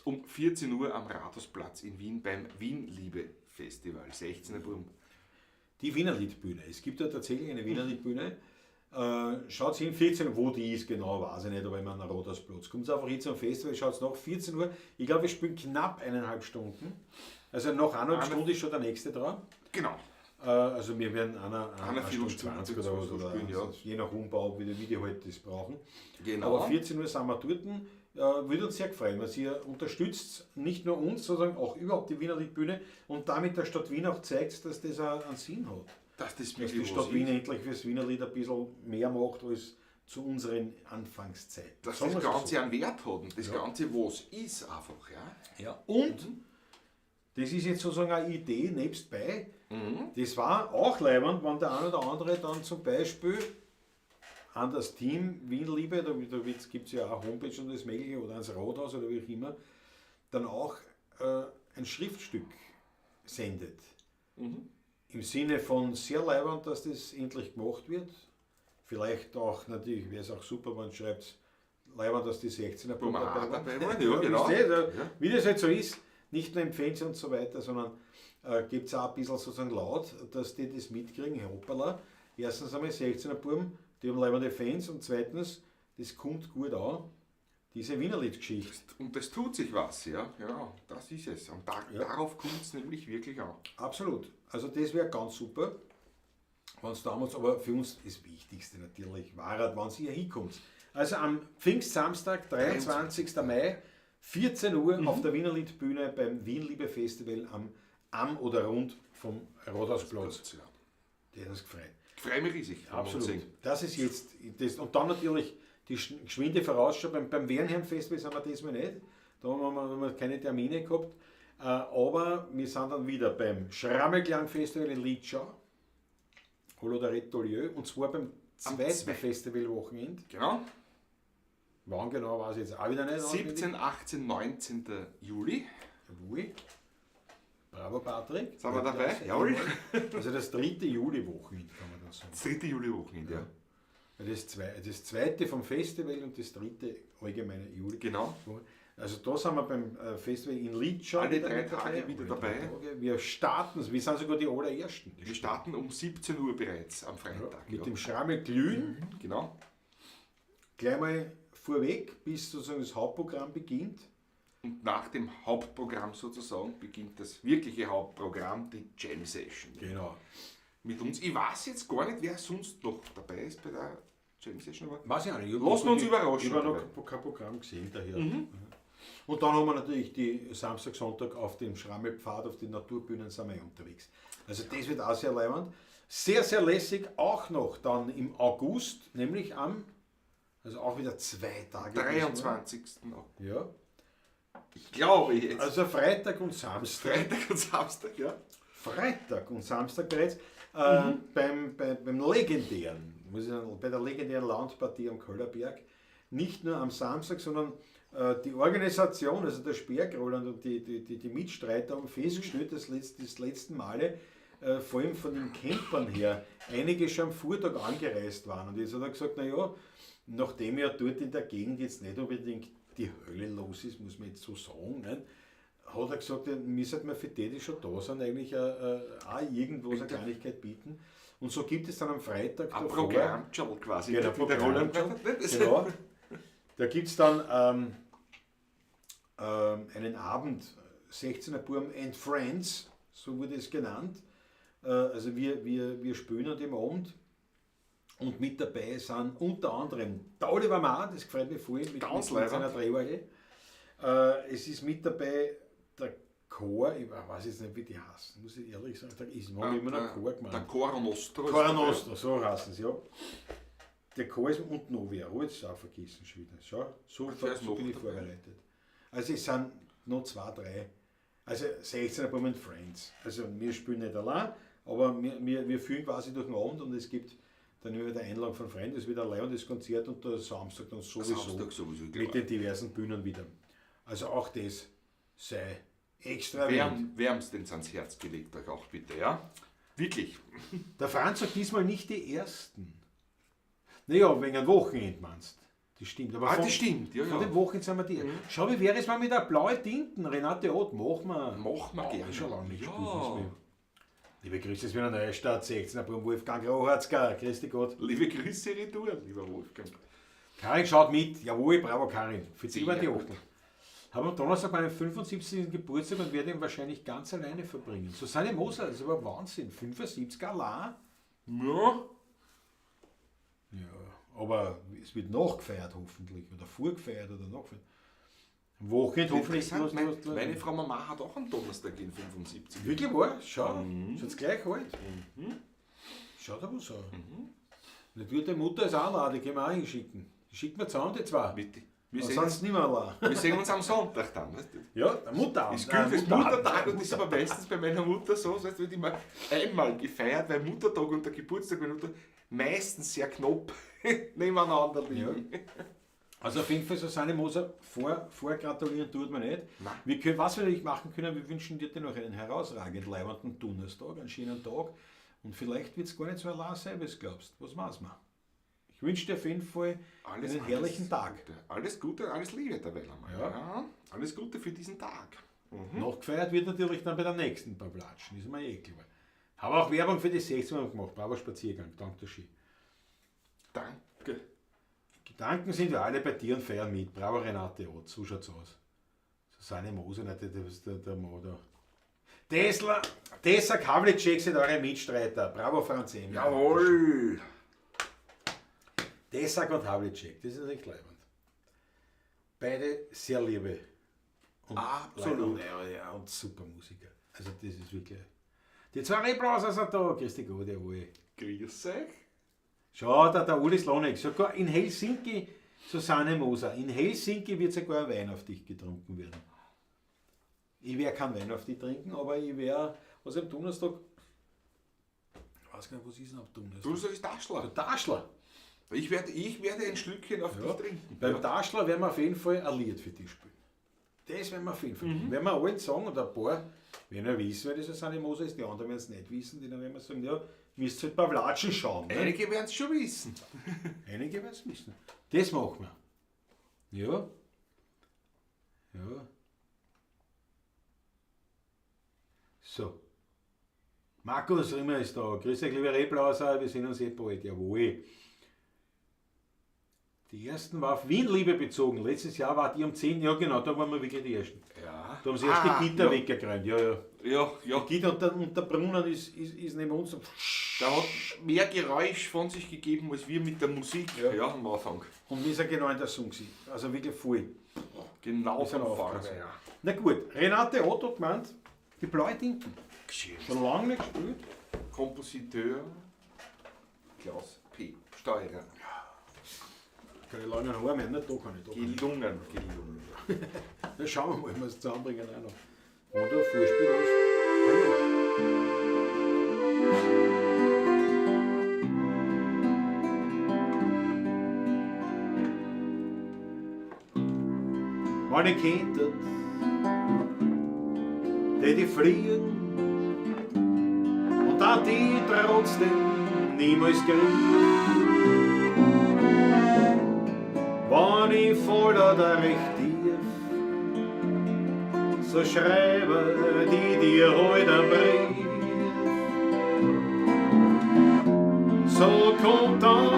um 14 Uhr am Rathausplatz in Wien beim Wien-Liebe-Festival. 16 Uhr. Die Wiener Liedbühne. Es gibt ja tatsächlich eine Wiener Liedbühne. Schaut hin, 14 Uhr, wo die ist, genau, weiß ich nicht, aber ich meine, am Rathausplatz. Kommt einfach hier zum Festival, schaut nach, 14 Uhr. Ich glaube, wir spielen knapp 1,5 Stunden. Also nach 1,5 Stunden ist schon der nächste dran. Genau. Also wir werden einer Stunde 20 oder was, oder spielen, ja. je nach Umbau, wie die halt das brauchen. Genau. Aber 14 Uhr sind wir dort. Würde uns sehr freuen, weil ihr unterstützt nicht nur uns, sondern auch überhaupt die Wiener Liedbühne und damit der Stadt Wien auch zeigt, dass das auch einen Sinn hat. Dass das Dass die Stadt Wien endlich fürs Wiener Lied ein bisschen mehr macht als zu unseren Anfangszeiten. Dass Sagen das wir's Ganze so. einen Wert hat und das Ganze was ist einfach. Ja? Ja. Und das ist jetzt sozusagen eine Idee nebstbei. Das war auch leibend, wenn der eine oder andere dann zum Beispiel an das Team Wien-Liebe, da gibt es ja auch Homepage und das Mögliche oder ans Rathaus oder wie auch immer, dann auch ein Schriftstück sendet. Im Sinne von sehr leibend, dass das endlich gemacht wird. Vielleicht auch, natürlich wäre es auch super, man schreibt leibend, dass die 16er Buben dabei dabei waren. Ja, genau. Wisst ihr, ja. Wie das halt so ist, nicht nur im Fernsehen und so weiter, sondern gibt es auch ein bisschen sozusagen laut, dass die das mitkriegen. Hoppala. Erstens einmal 16er Buben, die haben leibende Fans und zweitens, das kommt gut an, diese Wienerlied-Geschichte. Und das tut sich was, ja. Ja, das ist es. Und darauf kommt es nämlich wirklich an. Absolut. Also das wäre ganz super, wenn es damals, aber für uns das Wichtigste natürlich war, wenn ihr hinkommt. Also am Pfingstsamstag, 23. Mai, 14 Uhr auf der Wiener Liedbühne beim Wien-Liebe-Festival am oder rund vom Rathausplatz. Ja. Der hat uns gefreut. Ich freue mich riesig. Absolut. Das ist jetzt, das, und dann natürlich die geschwinde Vorausschau, beim Wernherrn-Festival sind wir diesmal nicht, da haben wir keine Termine gehabt, aber wir sind dann wieder beim Schrammelklang-Festival in Litschau, Hallo der Retolieu, und zwar beim zweiten Festivalwochenende. Genau. Wann genau, weiß ich jetzt auch wieder nicht. 17, 18, 19. Juli. Jawohl. Bravo, Patrick. Sind wir dabei? Jawohl. Also das 3. Juli-Wochenende kann man das sagen. Das 3. Juli-Wochenende, ja. Das zweite vom Festival und das dritte allgemeine Juli. Genau. Also da sind wir beim Festival in Litschau. Alle 3 Tage wieder dabei. Wir starten, wir sind sogar die allerersten. Wir starten um 17 Uhr bereits am Freitag. Ja, mit dem Schrammelglühen. Genau. Gleich mal vorweg, bis sozusagen das Hauptprogramm beginnt. Und nach dem Hauptprogramm sozusagen beginnt das wirkliche Hauptprogramm, die Jam Session. Genau. Mit uns. Ich weiß jetzt gar nicht, wer sonst noch dabei ist bei der Jam Session. Aber weiß ich auch nicht. Lassen wir uns überraschen. Ich habe noch kein Programm gesehen daher. Und dann haben wir natürlich die Samstag, Sonntag auf dem Schrammelpfad, auf den Naturbühnen sind wir unterwegs. Also das wird auch sehr leibend. Sehr, sehr lässig auch noch dann im August, nämlich am, also auch wieder 2 Tage. 23. August. Ja. Ich glaube jetzt. Also Freitag und Samstag. Freitag und Samstag, ja. Freitag und Samstag bereits. Beim legendären, muss ich sagen, bei der legendären Landpartie am Köllerberg, nicht nur am Samstag, sondern die Organisation, also der Sperg Roland und die Mitstreiter haben festgestellt, dass das letzten Male vor allem von den Campern her, einige schon am Vortag angereist waren. Und jetzt hat er gesagt, naja, nachdem ja dort in der Gegend jetzt nicht unbedingt die Hölle los ist, muss man jetzt so sagen, nicht? Hat er gesagt, ja, wir sollten für die, die schon da sind, eigentlich auch irgendwo eine Kleinigkeit bieten. Und so gibt es dann am Freitag Ein davor Programmschall quasi. Genau, Wie der Roland Programmschall. gesagt hat, nicht? Genau. Da gibt es dann einen Abend, 16er Burm and Friends, so wurde es genannt. Also wir spielen an dem Abend und mit dabei sind unter anderem der Oliver Mahr, das gefällt mir voll, Ganz mit leibend. seiner Drehorgel. Es ist mit dabei der Chor, ich weiß jetzt nicht, wie die heißen, muss ich ehrlich sagen, da ist man immer noch Chor gemacht. Der Chor Nostro. Chor Nostro, so heißen sie, ja. Der Chor ist und noch wer, habe ich jetzt auch vergessen schon wieder. Schau, Ach, der ist so noch bin ich dabei. vorbereitet. Also es sind noch 2, 3, also 16er Burm and Friends. Also wir spielen nicht allein, aber wir führen quasi durch den Abend und es gibt dann immer wieder Einladung von Freunden, es wird ein leibendes Konzert und der Samstag dann sowieso, Samstag sowieso, mit klar. den diversen Bühnen wieder. Also auch das sei extra erwähnt. Wärmstens ans Herz gelegt euch auch bitte, ja? Wirklich. Der Franz sagt diesmal nicht die Ersten. Naja, wegen einem Wochenende meinst du. Das stimmt. Aber Ah, das stimmt, ja, von ja. dem Wochenende sind wir die. Schau, wie wäre es mal mit der blauen Tinten? Renate Ott, machen wir. Machen wir Oh, gerne. Schon lange nicht Ja. gespielt. müssen wir. Liebe Grüße aus Wiener Neustadt, 16. April, Wolfgang Rohatzka. Grüß dich Gott. Liebe Grüße retour, lieber Wolfgang. Karin schaut mit. Jawohl, bravo Karin. Für die waren die Sehr Achtel. Habe am Donnerstag meinen 75. Geburtstag und werde ihn wahrscheinlich ganz alleine verbringen. Susanne Moser, das ist aber Wahnsinn. 75 allein. Ja. Ja, aber es wird nachgefeiert hoffentlich. Oder vorgefeiert oder nachgefeiert. Am Wochenende hoffentlich. Interessant, meine Frau Mama hat auch am Donnerstag in 75. Wirklich wahr? Schau, schaut's gleich alt. Schaut aber so. Natürlich, die Mutter ist auch allein, die können wir auch hinschicken. Die schicken wir zusammen, die zwei. Bitte. Wir Aber sehen, sonst nicht mehr allein. wir sehen uns am Sonntag dann. Weißt du? Ja, der Mutterabend. Es gilt als Mutterabend. Muttertag und das ist aber meistens bei meiner Mutter so, das heißt, wird immer einmal gefeiert, weil Muttertag und der Geburtstag meiner Mutter meistens sehr knapp nebeneinander liegen. Also auf jeden Fall, Susanne Moser, vorgratulieren tut man nicht. Nein. Wir können, was wir natürlich machen können, wir wünschen dir noch einen herausragend leibenden Donnerstag, einen schönen Tag. Und vielleicht wird es gar nicht so allein sein, wie du glaubst. Was machst du? Ich wünsche dir auf jeden Fall einen herrlichen Tag. Gute. Alles Gute, alles Liebe derweil einmal. Ja. Ja. Alles Gute für diesen Tag. Nachgefeiert wird natürlich dann bei der nächsten Pavlatschen, ist mir eh klar. Habe auch Werbung für die 16 gemacht, bravo Spaziergang, danke schön. Danke. Gedanken sind wir alle bei dir und feiern mit. Bravo Renate Ott, so schaut's aus. Susanne Moser, nicht, das ist der Mo da. Tesla, Tessa Havlicek sind eure Mitstreiter. Bravo Franz Emil. Jawohl. Desak und Havlicek, das ist echt leibend. Beide sehr liebe. Und Absolut. Leute, ja, und super Musiker. Also das ist wirklich... Die zwei Reblaser sind da. Grüß dich Gott, jawohl. Grüß euch. Schau, da der Uli Slonek. Sogar in Helsinki, Susanne Moser, in Helsinki wird sogar ein Wein auf dich getrunken werden. Ich werde keinen Wein auf dich trinken, aber ich werde, was am Donnerstag, ich weiß gar nicht, was ist denn am Donnerstag? Du sagst Taschler. Der Taschler. Ich werde ein Schlückchen auf Ja. dich trinken. Beim Taschler werden wir auf jeden Fall ein Lied für dich spielen. Das werden wir auf jeden Fall. Werden wir allen sagen und ein paar werden ja wissen, wer die Susanne Moser ist, die anderen werden es nicht wissen, die dann werden wir sagen, ja, müsst halt Pavlatschen schauen. Ne? Einige werden es schon wissen. Einige werden es wissen. Das machen wir. Ja. Ja. So. Markus Rimmer ist da. Grüß euch, liebe Reblauser. Wir sehen uns eh bald. Jawohl. Die ersten war auf Wien-Liebe bezogen. Letztes Jahr wart ihr um 10. Ja, genau, da waren wir wirklich die Ersten. Ja. Da haben sie erst die Gitter ja. weggeräumt. Ja, ja. Ja, ja. Die Gitter und der Brunnen ist neben uns. Da hat mehr Geräusch von sich gegeben, als wir mit der Musik Ja. am Anfang. Und wir sind genau in der Song gewesen. Also wirklich voll. Genau Wir sind von aufgepasst. vorne. Ja. Na gut, Renate Otto gemeint, die blaue Tinten. Schön. Schon lange nicht gespielt. Kompositeur Klaus P. Steurer. Keine langen Haare mehr, ne? Da kann ich. Da kann ich. Gelungen, gelungen. Na, schauen wir mal, ob wir es zusammenbringen auch noch. Und ein Vorspiel aus. Hallo. Wenn ich könnte, tät ich fliegen und tat ich trotzdem niemals krieg. Wenn ich voll oder recht tief, so schreibe die dir heut einen Brief. So kommt dann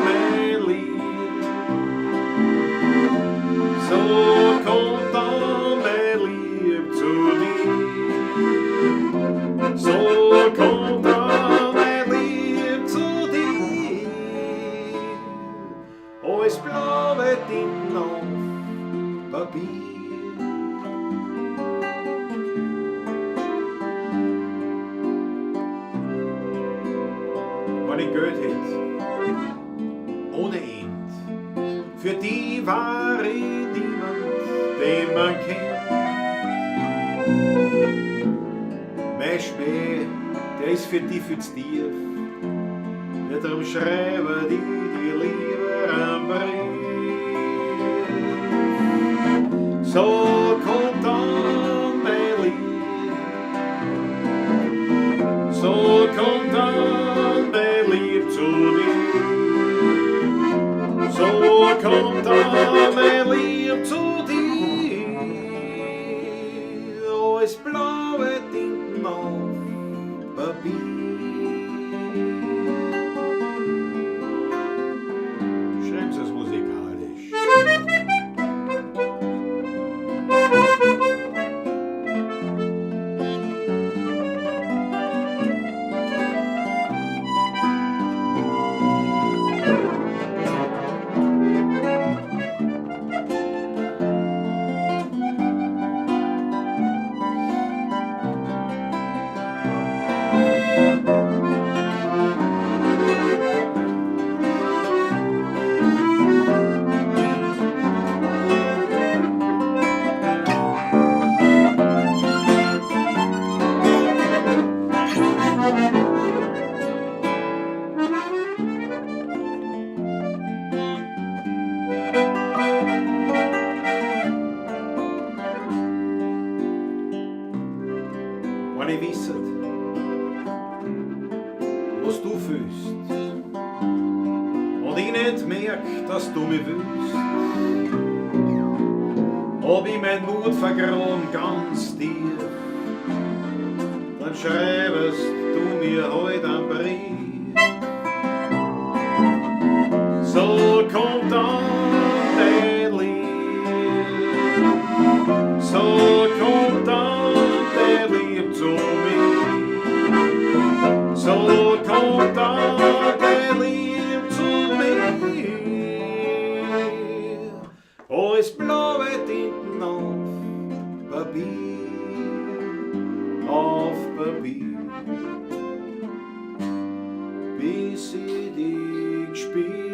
mein Lieb, so kommt dann mein Lieb zu dir. So kommt dann mein Lieb zu dir. Alles blaue Tinten auf Papier. Wenn ich Geld hätt, ohne End, für die war ich niemand, den man kennt. Mein Schmäh, der ist für die viel zu tief, ja, darum schreibe die dir lieber einen Brief. So kommt dann mein Lieb, so kommt dann mein Lieb zu dir. So kommt dann mein Lieb zu dir. Alles blaue Tinten auf Papier. Schreiben Sie es musikalisch. Wenn ich wisset, was du fühlst und ich nicht merk, dass du mich willst, ob ich mein Mut vergraben ganz tief, dann schreibest du mir heut einen Brief. So kommt dann dein Lieb, so kommt dann dein Lieb zu mir. So kommt dann dein Lieb zu mir. Alles blaue Tinten auf Papier, auf Papier, bis ich dich spür.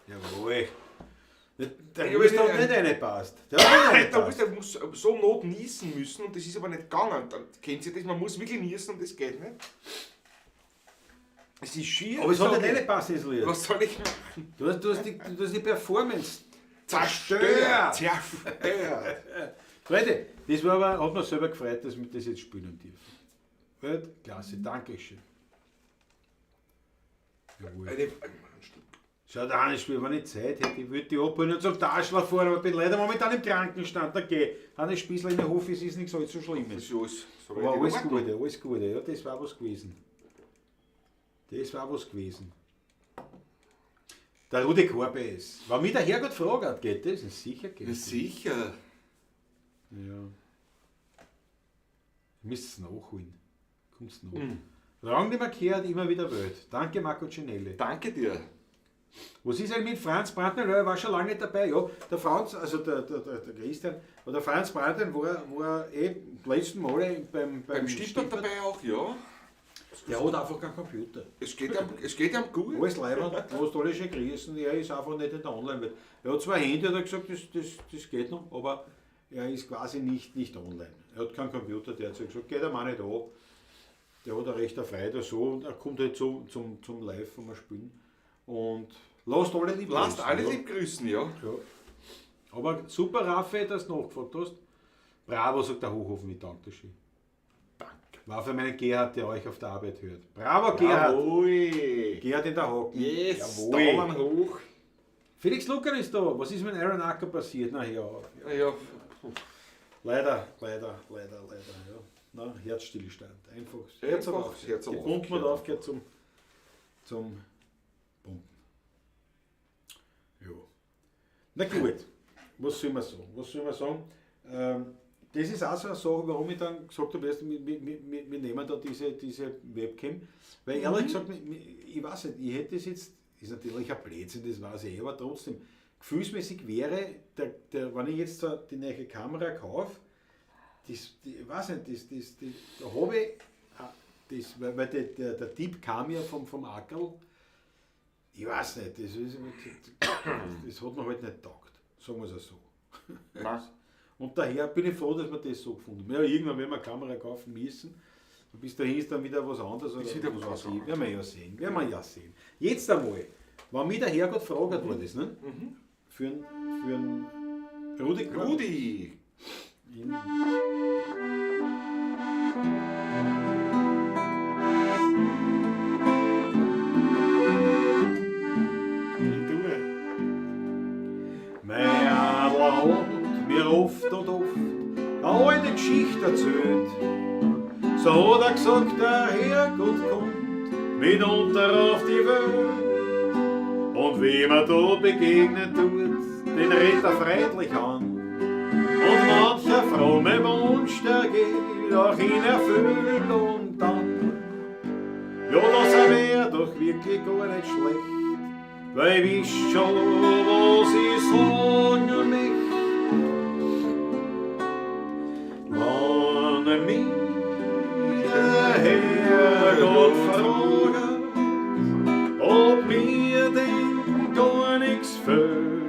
Jawohl. Der Ja, Rest aber hat ich- nicht reingepasst. Der hat nicht Da muss, reingepasst. der muss so not niesen müssen und das ist aber nicht gegangen. Dann kennt ihr das, man muss wirklich niesen und das geht nicht. Es ist schier. Aber es hat sag nicht ich. reingepasst, das Lied. Was soll ich machen? Du hast die Performance Zerstört! Zerstört! Freunde, das war aber, hat mir selber gefreut, dass wir das jetzt spielen haben dürfen. Weltklasse, Dankeschön. Jawohl. Ein Stück. Schau, der Hannes Spiel, wenn ich Zeit hätte, ich würde die abholen und zum Taschler fahren, aber ich bin leider momentan im Krankenstand. Da geh. Hannes Spießler in der Hof ist, ist nichts allzu Schlimmes. Das ist alles, so Aber weit in alles Ordnung. Gute, alles Gute. Ja, das war was gewesen. Das war was gewesen. Der Rudi Korbes. Wenn mich der Herrgott fragt, geht das? Sicher geht Ja, das. sicher. Ja. Müsst es nachholen. Kommt's nach. Lange nicht mehr gehört, immer wieder Welt. Danke, Marco Cinelli. Danke dir. Was ist eigentlich mit Franz Brandner? Er war schon lange nicht dabei. Ja, der Franz, also der Christian, aber der Franz Brandner war eh letzten Mal beim Beim Stippert dabei auch, ja. Der hat einfach keinen Computer. Es geht ihm gut. Alles leibend, lässt alle schön grüßen, er ist einfach nicht in der Online-Welt. Er hat zwar ein Handy, hat er gesagt, das geht noch, aber er ist quasi nicht online. Er hat keinen Computer, der hat gesagt, geht ihm auch nicht an. Der hat eine recht Freude so und er kommt halt so zum Live, wo wir spielen. Und lasst alle lieb Lasst grüßen, alle ja. lieb grüßen, ja. Ja. Aber super, Raffi, dass du nachgefragt hast. Bravo, sagt der Hochhofen mit Dankeschön. Danke. War für meinen Gerhard, der euch auf der Arbeit hört. Bravo, Gerhard! Jawohl. Gerhard in der Hocken. Yes, Jawohl. Daumen hoch. Felix Lucker ist da. Was ist mit Aaron Acker passiert? Na ja. Ja, Leider, leider, leider, leider. Ja. Na, Herzstillstand. Einfach. Herz hat Einfach aufgehört. Herz hat Die Pumpe hat aufgehört. aufgehört zum Pumpen. Ja. Na gut, was soll man sagen? Was soll man sagen? Das ist auch so eine Sache, warum ich dann gesagt habe, weißt du, wir nehmen da diese Webcam. Weil ehrlich gesagt, ich weiß nicht, ich hätte es jetzt, ist natürlich ein Blödsinn, das weiß ich, aber trotzdem, gefühlsmäßig wäre, wenn ich jetzt da die neue Kamera kaufe, das, die, ich weiß nicht, das, das, die, da habe ich, ah, das, weil der Tipp kam ja vom Ackerl, ich weiß nicht, das hat mir halt nicht getaugt, sagen wir es so. Nein. Und daher bin ich froh, dass wir das so gefunden haben. Ja, irgendwann werden wir eine Kamera kaufen müssen. Und bis dahin ist dann wieder was anderes. Oder Ist wieder was was weiß ich. anderes. Werden wir ja sehen. Werden wir ja sehen. Jetzt einmal, wenn mich der Herrgott fragt, war das, ne? Für einen Rudi. Rudi. Ich tue. Mein Adler hat mir oft und oft eine alte Geschichte erzählt. So hat er gesagt, der Herrgott kommt mitunter auf die Welt. Und wem er da begegnen tut, den redet er freundlich an. Und mancher fromme Wunsch, der geht auch in Erfüllung dann. Ja, das wär doch wirklich gar nicht schlecht, weil ich wiss schon, was ich sagen möcht. Wenn mich der Herrgott fragt, ob mir denn gar nix fehlt,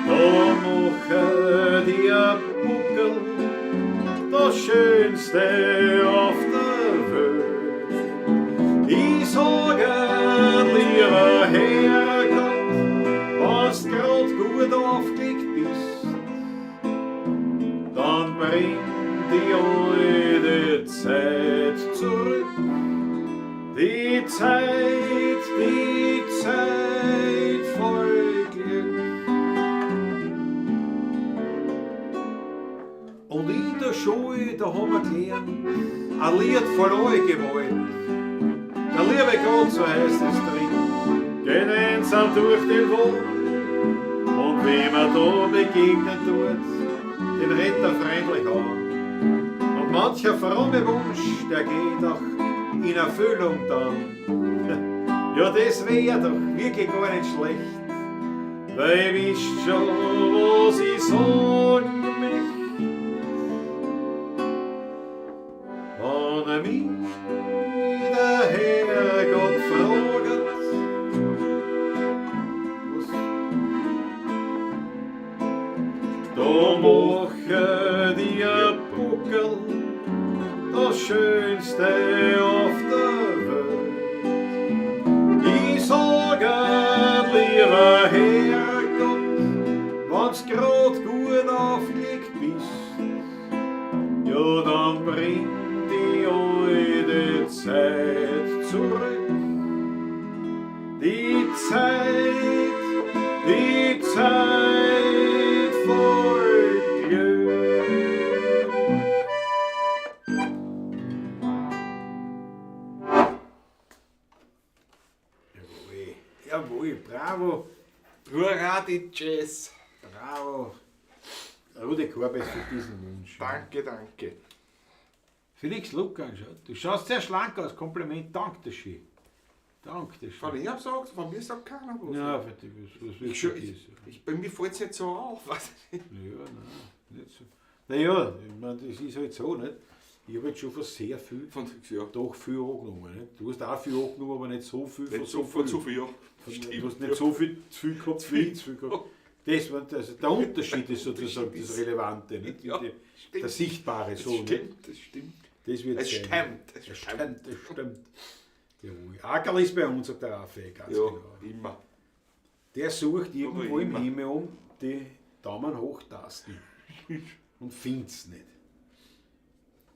da mache dir Buckel das Schönste auf der Welt. Ich sage, lieber Herrgott, wenn's grad gut aufgelegt bist, dann bring die alte Zeit zurück. Die Zeit, die Zeit voll Glück. Und in der Schule, da haben wir gelernt, ein Lied voll Gewalt. Der liebe Gott, so heißt es drin, geht einsam durch den Wald. Und wem er da begegnen tut, den redet er freundlich an. Und mancher fromme Wunsch, der geht auch in Erfüllung dann. Ja, das wär doch wirklich gar nicht schlecht, weil ich wisst schon, was ich sagen möcht. Wenn mich der Herrgott fragt, was? Da mache dir Buckel das Schönste auf der Welt. Ich sage, lieber Herrgott, wenn's grad gut aufgelegt bist, ja, dann bring die alte Zeit zurück. Die Zeit, die Zeit voll Glück. Jawohl, jawohl, bravo, Hurra, die Jazz. bravo. Rudi Korbes für diesen Wunsch. Danke, danke. Felix Lucan, schau, du schaust sehr schlank aus, Kompliment, danke schön. Danke Von schön. ich hab gesagt, von mir sagt keiner was. Ja, für die, was Ich, willst du das? bei mir fällt es nicht so auf. Weiß ich nicht. Ja, nein, nicht so. Naja, ich meine, das ist halt so, nicht? Ich habe jetzt schon von sehr viel, Von, ja. doch viel angenommen. Nicht? Du hast auch viel angenommen, aber nicht so viel von Nicht so viel, zu viel, ja. Du hast nicht so viel zu viel gehabt, viel zu viel gehabt. Das, also der Unterschied ist sozusagen das Relevante, nicht? Ja, stimmt. Der Sichtbare, Das so. Nicht? stimmt, das stimmt. Das wird Es sein. stimmt, es Es stimmt. stimmt, es stimmt. Jawohl. Ackerl ist bei uns, sagt der Raphael, ganz Ja, genau. immer. Der sucht irgendwo im immer. Himmel um die Daumen hochtasten und findet's nicht.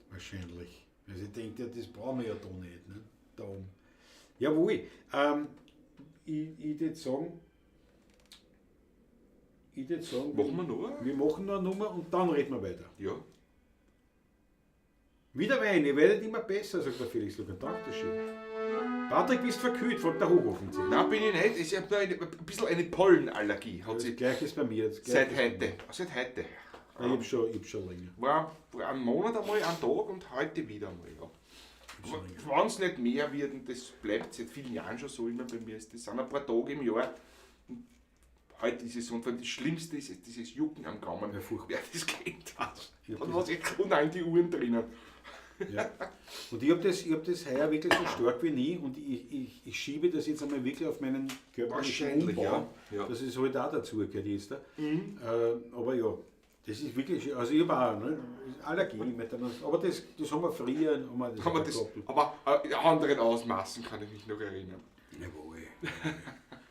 Wahrscheinlich. Also ich denke, ja, das brauchen wir ja da nicht. Ne? Da oben. Jawohl. Ich würde sagen, Machen wir noch? wir machen noch eine Nummer und dann reden wir weiter. Ja. Wieder Wein, ihr werdet immer besser, sagt der Felix Lucan. Danke schön. Patrick, bist verkühlt, fragt der Hochofen. Nein, bin ich nicht. Ich habe nur ein bisschen eine Pollenallergie. Hat Das sich Gleiche ist bei mir. Das seit Gleiche ist bei heute. mir. Seit heute. Nein, ich hab schon länger. War einen Monat einmal, einen Tag und heute wieder einmal. Ja. Wenn es nicht mehr wird, und das bleibt seit vielen Jahren schon so immer bei mir, das sind ein paar Tage im Jahr. Und heute ist es so, und vor allem das Schlimmste ist dieses Jucken am Gaumen. Ja, furchtbar. Wer das kennt, das. Ich hab Dann das- was ich unten die Uhren drinnen. Ja. Und ich habe das heuer wirklich so stark wie nie und ich schiebe das jetzt einmal wirklich auf meinen körperlichen Wahrscheinlich, Umbau, ja. Ja. dass es halt auch dazu gehört jetzt. Aber ja, das ist wirklich, also ich habe auch, ne, Allergie, mit einer, aber das haben wir früher, haben wir das Haben wir auch das, gehabt. aber in anderen Ausmaßen kann ich mich noch erinnern. Jawohl.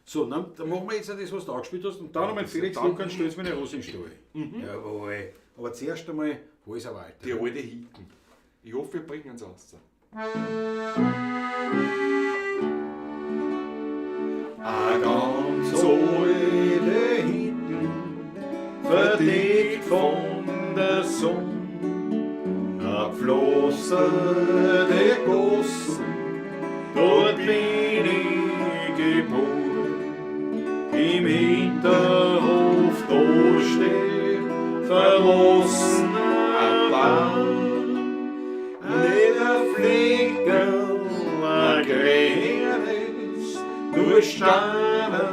So, dann machen wir jetzt das, was du angespielt hast, und dann Ja, einmal das- Felix dann- Lucan stellt mir eine Rose in den Stall. Jawohl. Aber zuerst einmal Häuser Walter. Die alte Hitten. Ich hoffe, wir bringen es raus. A ganz alte Hitten, verdeckt von der Sonne, a pflasterte Gossen, dort bin ich geboren. Im Hinterhof, da steht verlassener Baum. Nicht ein Fleckerl, ein grünes, nur Steine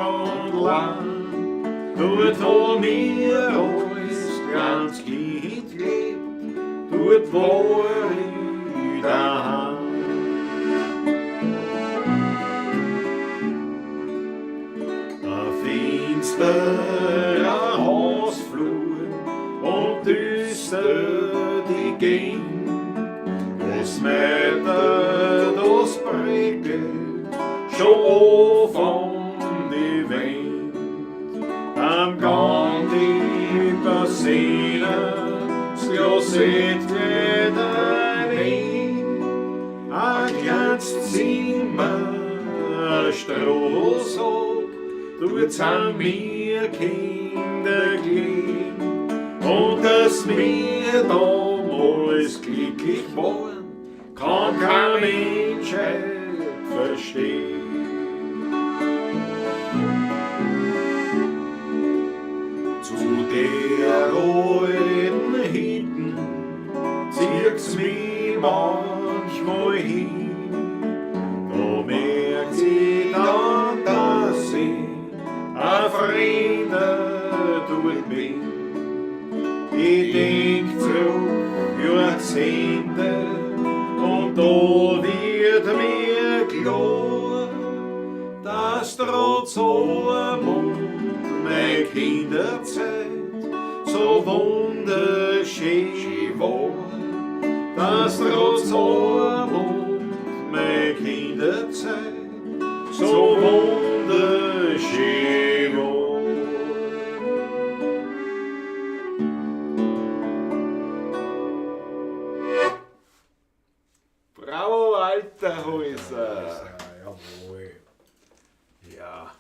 und Land. Dort haben wir alles ganz Kind gelebt, dort war ich daheim. Ein finsterer Hausflur und düster die Gänge. Was Meter das prickelt schon von die Wände. Am Gang die Bassine, das Klosett geht ein, ein kleines Zimmer, ein Strohsack, dort sind wir Kinder gelegen. Und dass wir damals glücklich waren, kann kein Mensch verstehen. Zu der alten Hitten zieht's mich manchmal hin. Da merkt sie dann, dass ich ein Fremder dort bin. Ich denk zurück Jahrzehnte und da wird mir klar, dass trotz allem und meine Kinderzeit so wunderschön war. Dass trotz allem und meine Kinderzeit so wunderschön war. Bravo, Walter Häuser! Jawohl. Ja.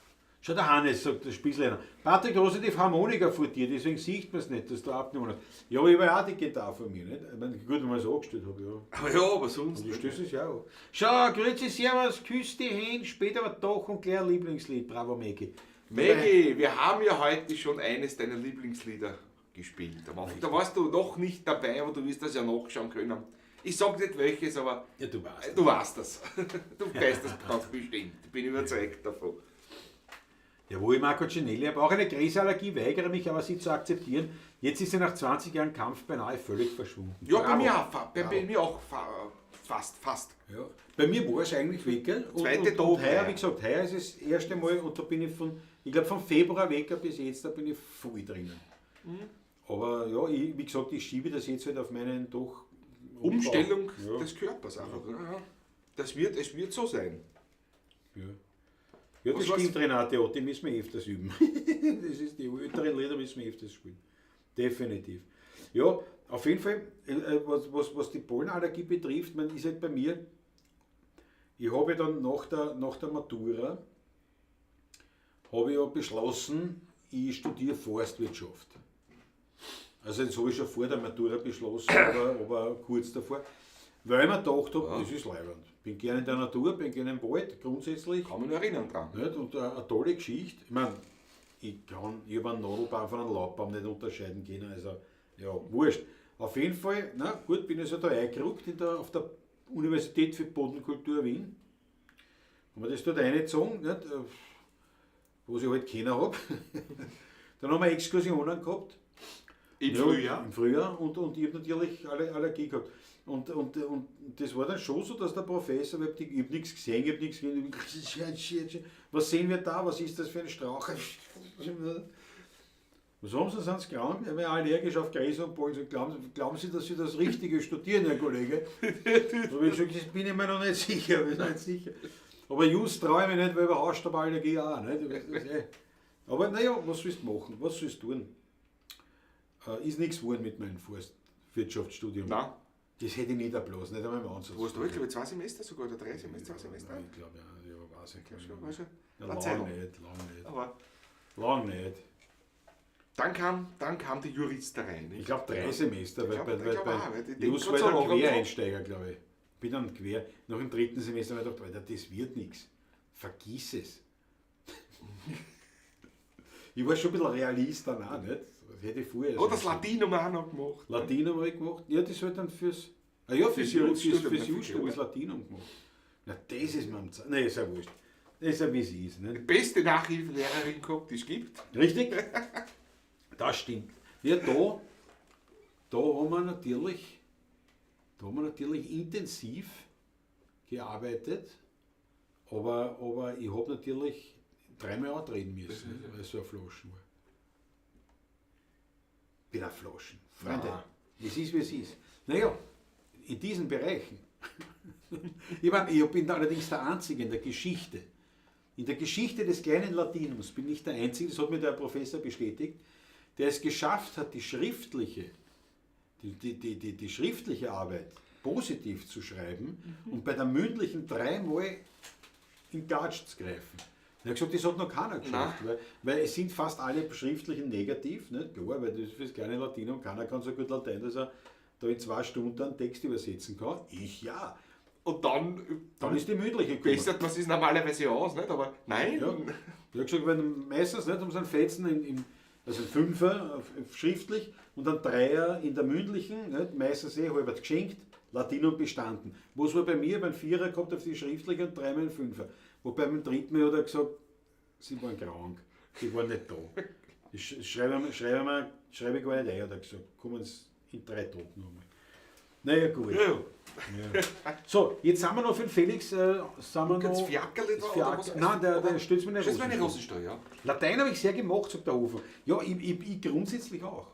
Schau, der Hannes, sagt der Spießlehrer. Patrick Rose, die Harmonika vor dir, deswegen sieht man es nicht, dass du abgenommen hast. Ja, aber ich habe ja auch die Gitarre von mir, nicht? Ich meine, gut, wenn man es angestellt habe, ja. Aber ja, aber sonst. Und ich stöße es ja auch. Schau, grüezi, servus, küss die Hände, später aber doch und gleich ein Lieblingslied. Bravo, Maggie. Maggie, wir haben ja heute schon eines deiner Lieblingslieder gespielt. Am Anfang. Da warst du noch nicht dabei, aber du wirst das ja nachschauen können. Ich sag nicht welches, aber Ja, du weißt. du weißt das. Du weißt das ganz bestimmt. Ich bin überzeugt davon. Jawohl, Marco Cinelli, ich habe auch eine Gräserallergie, weigere mich aber, sie zu akzeptieren. Jetzt ist sie nach 20 Jahren Kampf beinahe völlig verschwunden. Ja, bei Bravo. mir auch, bei mir auch fast. Ja. Bei mir war es eigentlich weg. Gell? Und, Zweite und Tag, heuer, ja. wie gesagt, heuer ist es das erste Mal und da bin ich von, ich glaube von Februar weg bis jetzt, da bin ich voll drinnen. Aber ja, ich, wie gesagt, ich schiebe das jetzt halt auf meinen doch Umstellung Ja. des Körpers einfach. Ja. Es wird so sein. Ja, ja, das stimmt, Renate Ott, die müssen wir öfters üben. Das ist die älteren Lieder müssen wir öfters spielen. Definitiv. Ja, auf jeden Fall, was die Pollenallergie betrifft, man ist halt bei mir, ich habe ja dann nach der Matura, habe ich ja beschlossen, ich studiere Forstwirtschaft. Also das habe ich schon vor der Matura beschlossen, aber kurz davor. Weil ich mir gedacht habe, ja, das ist leibend. Bin gerne in der Natur, bin gerne im Wald, grundsätzlich. Kann mich nur erinnern dran. Nicht? Und eine tolle Geschichte. Ich meine, ich habe einen Nadelbaum von einem Laubbaum nicht unterscheiden können, also ja, wurscht. Auf jeden Fall, na gut, bin ich so da eingerückt auf der Universität für Bodenkultur Wien. Haben wir das dort reingezogen, nicht? Was ich halt kennen habe. Dann haben wir Exkursionen gehabt. Im Frühjahr? Im Frühjahr und ich habe natürlich Allergie gehabt. Und das war dann schon so, dass der Professor, ich hab nichts gesehen, ich hab nichts gesehen, was sehen wir da, was ist das für ein Strauch? Was haben Sie, sind Sie krank? Ich bin allergisch auf Gräser und Pollen. Glauben Sie, dass Sie das Richtige studieren, Herr Kollege? Da habe ich gesagt, das bin ich mir noch nicht sicher. Bin noch nicht sicher. Aber just traue ich mich nicht, weil ich Hausstauballergie auch. Nicht? Aber naja, was sollst du machen? Was sollst du tun? Ist nichts geworden mit meinem Forstwirtschaftsstudium. Nein. Das hätte ich nicht erblasen, nicht einmal im Ansatz. Du hast da, ich glaube, 2 Semester sogar, oder 3 Semester, 2 Semester? Nein, ich glaube, ja, weiß ich. Schon, ja, lang nicht, lang nicht. Aber lang nicht. Dann kam die Juristerei. Nicht? Ich glaube 3 Semester, weil Jus war dann Quereinsteiger, glaube ich. Bin dann quer. Nach dem 3. Semester habe ich gedacht, Alter, das wird nichts. Vergiss es. Ich war schon ein bisschen Realist dann auch, nicht? Das hätte ich vorher. Oh, das Latinum auch noch gemacht. Latinum habe ich gemacht. Ja, das halt dann fürs. Ah ja, fürs Jus habe ich das Latinum gemacht. Na, das ist mir am Nein, ist ja wurscht. Das ist ja wie es ist. Nicht? Die beste Nachhilfelehrerin gehabt, die es gibt. Richtig? Das stimmt. Ja, da haben wir natürlich, intensiv gearbeitet, aber ich habe natürlich 3-mal antreten müssen, weil es so eine Flaschen war. Bin eine Flaschen. Freunde, es ist wie es ist. Naja, in diesen Bereichen. Ich meine, ich bin allerdings der Einzige in der Geschichte. In der Geschichte des kleinen Latinums bin ich der Einzige, das hat mir der Professor bestätigt, der es geschafft hat, die schriftliche, die schriftliche Arbeit positiv zu schreiben und bei der mündlichen 3-mal in Gatsch zu greifen. Er hat gesagt, das hat noch keiner geschafft, weil es sind fast alle schriftlichen negativ, nicht? Klar, weil das ist fürs kleine Latinum, keiner kann so gut Latein, dass er da in 2 Stunden einen Text übersetzen kann. Ich ja. Und dann ist die mündliche gekommen. Bessert man es normalerweise aus, nicht? Aber nein. Ja. Ich habe gesagt, weil meistens nicht, um so einen Fetzen also ein 5er schriftlich und ein 3er in der mündlichen, nicht? Meistens eh halb geschenkt, Latinum bestanden. Was war bei mir beim 4er gehabt auf die schriftliche und 3-mal ein 5er. Wobei beim 3. Mal hat er gesagt, sie waren krank, sie waren nicht da. Ich schreibe ich gar nicht ein, hat er gesagt, kommen Sie in 3 Tagen nochmal. Naja, gut. Ja. Ja. So, jetzt sind wir noch für den Felix. Sind wir das noch, Fiakerl da, oder was? Nein, der stellt mir eine Rosenstall, ja. Latein habe ich sehr gemacht, sagt der Hofer. Ja, ich grundsätzlich auch.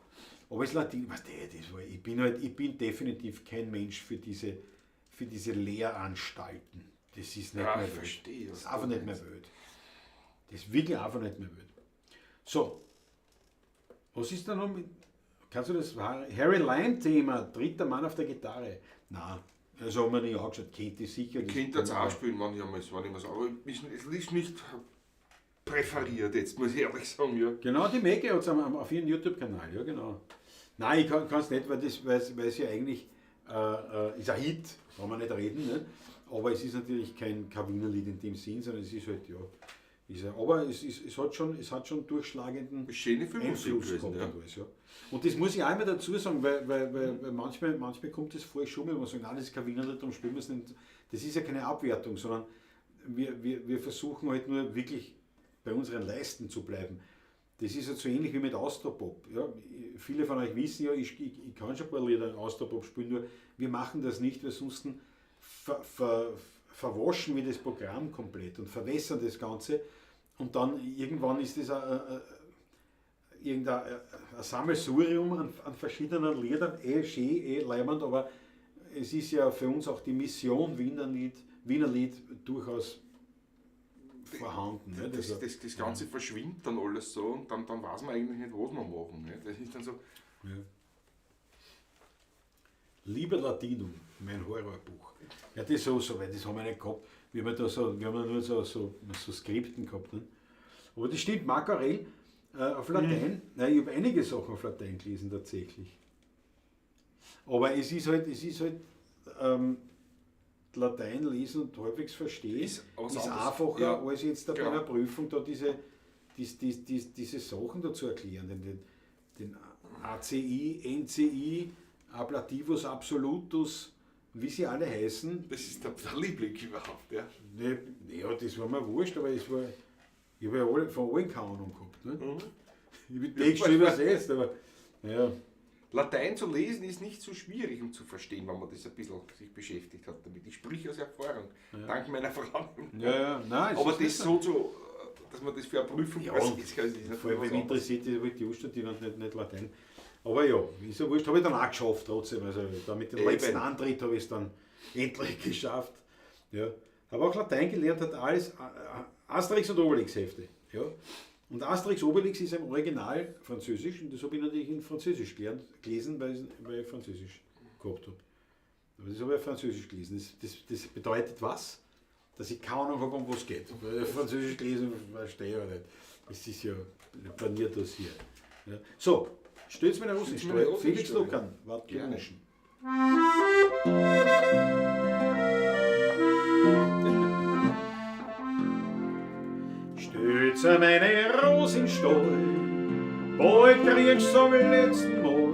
Aber das Latein, weißt du, das war, ich bin definitiv kein Mensch für diese Lehranstalten. Das ist nicht ja, mehr Welt. Verstehe, das ist einfach nicht mehr Welt. Das ist wirklich einfach nicht mehr Welt. So, was ist da noch mit. Kannst du das Harry Lime-Thema, dritter Mann auf der Gitarre? Nein, das haben wir nicht angeschaut. Kennt die sicher. Ich könnte das auch spielen, wenn ich einmal so, aber es ist nicht präferiert jetzt, muss ich ehrlich sagen. Ja. Genau, die Maggie hat es auf ihrem YouTube-Kanal, ja genau. Nein, ich kann es nicht, weil es ja eigentlich ist ein Hit, kann man nicht reden, ne? Aber es ist natürlich kein Wienerlied in dem Sinn, sondern es ist halt, ja. Aber es hat schon durchschlagenden schöne Filmmusik Einfluss gehabt. Ja. Und, alles, ja. Und das muss ich auch immer dazu sagen, weil manchmal kommt das falsch um, wenn man sagt, nein, das ist kein Wienerlied, darum spielen wir es nicht. Das ist ja keine Abwertung, sondern wir versuchen halt nur wirklich bei unseren Leisten zu bleiben. Das ist ja so ähnlich wie mit Austropop. Ja, viele von euch wissen ja, ich kann schon ein paar Lieder Austropop spielen, nur wir machen das nicht, weil sonst verwaschen wir das Programm komplett und verwässern das Ganze. Und dann irgendwann ist das irgendein Sammelsurium an verschiedenen Liedern, eh schön, eh leibend, aber es ist ja für uns auch die Mission Wienerlied durchaus vorhanden. Ne? Das Ganze verschwindet dann alles so und dann weiß man eigentlich nicht, was wir machen. Ne? Das ist dann so. Ja. Lieber Latinum, mein Horrorbuch. Ja, das so, weil das haben wir nicht gehabt. Wir haben, da so, wir haben nur so Skripten gehabt. Ne? Aber das stimmt, Marc Aurel auf Latein. Nein, ich habe einige Sachen auf Latein gelesen tatsächlich. Aber es ist halt Latein lesen und halbwegs verstehen ist einfacher, ja, als jetzt da bei einer Prüfung da diese Sachen da zu erklären. Den ACI, NCI, Ablativus Absolutus, wie sie alle heißen. Das ist der Liebling überhaupt, ja. Ne, ja, das war mir wurscht, aber es war, ich habe ja alle, von allen keine Ahnung gehabt. Ne? Mhm. Ich bin Text schon übersetzt, aber ja. Latein zu lesen ist nicht so schwierig, um zu verstehen, wenn man das ein bisschen sich beschäftigt hat damit. Ich sprich aus Erfahrung, ja, dank meiner Frau. Ja, ja, nein, aber das so zu, dass man das für eine Prüfung ja, weiß, ist vor allem, mich interessiert, ich wollte die studieren und nicht Latein. Aber ja, ist ja wurscht, habe ich dann auch geschafft trotzdem. Also da mit dem letzten Antritt habe ich es dann endlich geschafft. Ja. Habe auch Latein gelernt, hat alles Asterix und Obelix Hefte. Ja. Und Asterix Obelix ist im Original Französisch und das habe ich natürlich in Französisch gelesen, weil ich Französisch gehabt habe. Aber das habe ich auf Französisch gelesen. Das bedeutet was? Dass ich keine Ahnung habe, um was es geht. Weil ich Französisch gelesen verstehe ich ja nicht. Das ist ja planiert das hier. Ja. So, stell's mir eine Rosensteuer. Felix Lukan, wart gewünschen. Stütze meine Rose in Stall, bald kriegst zum letzten Mal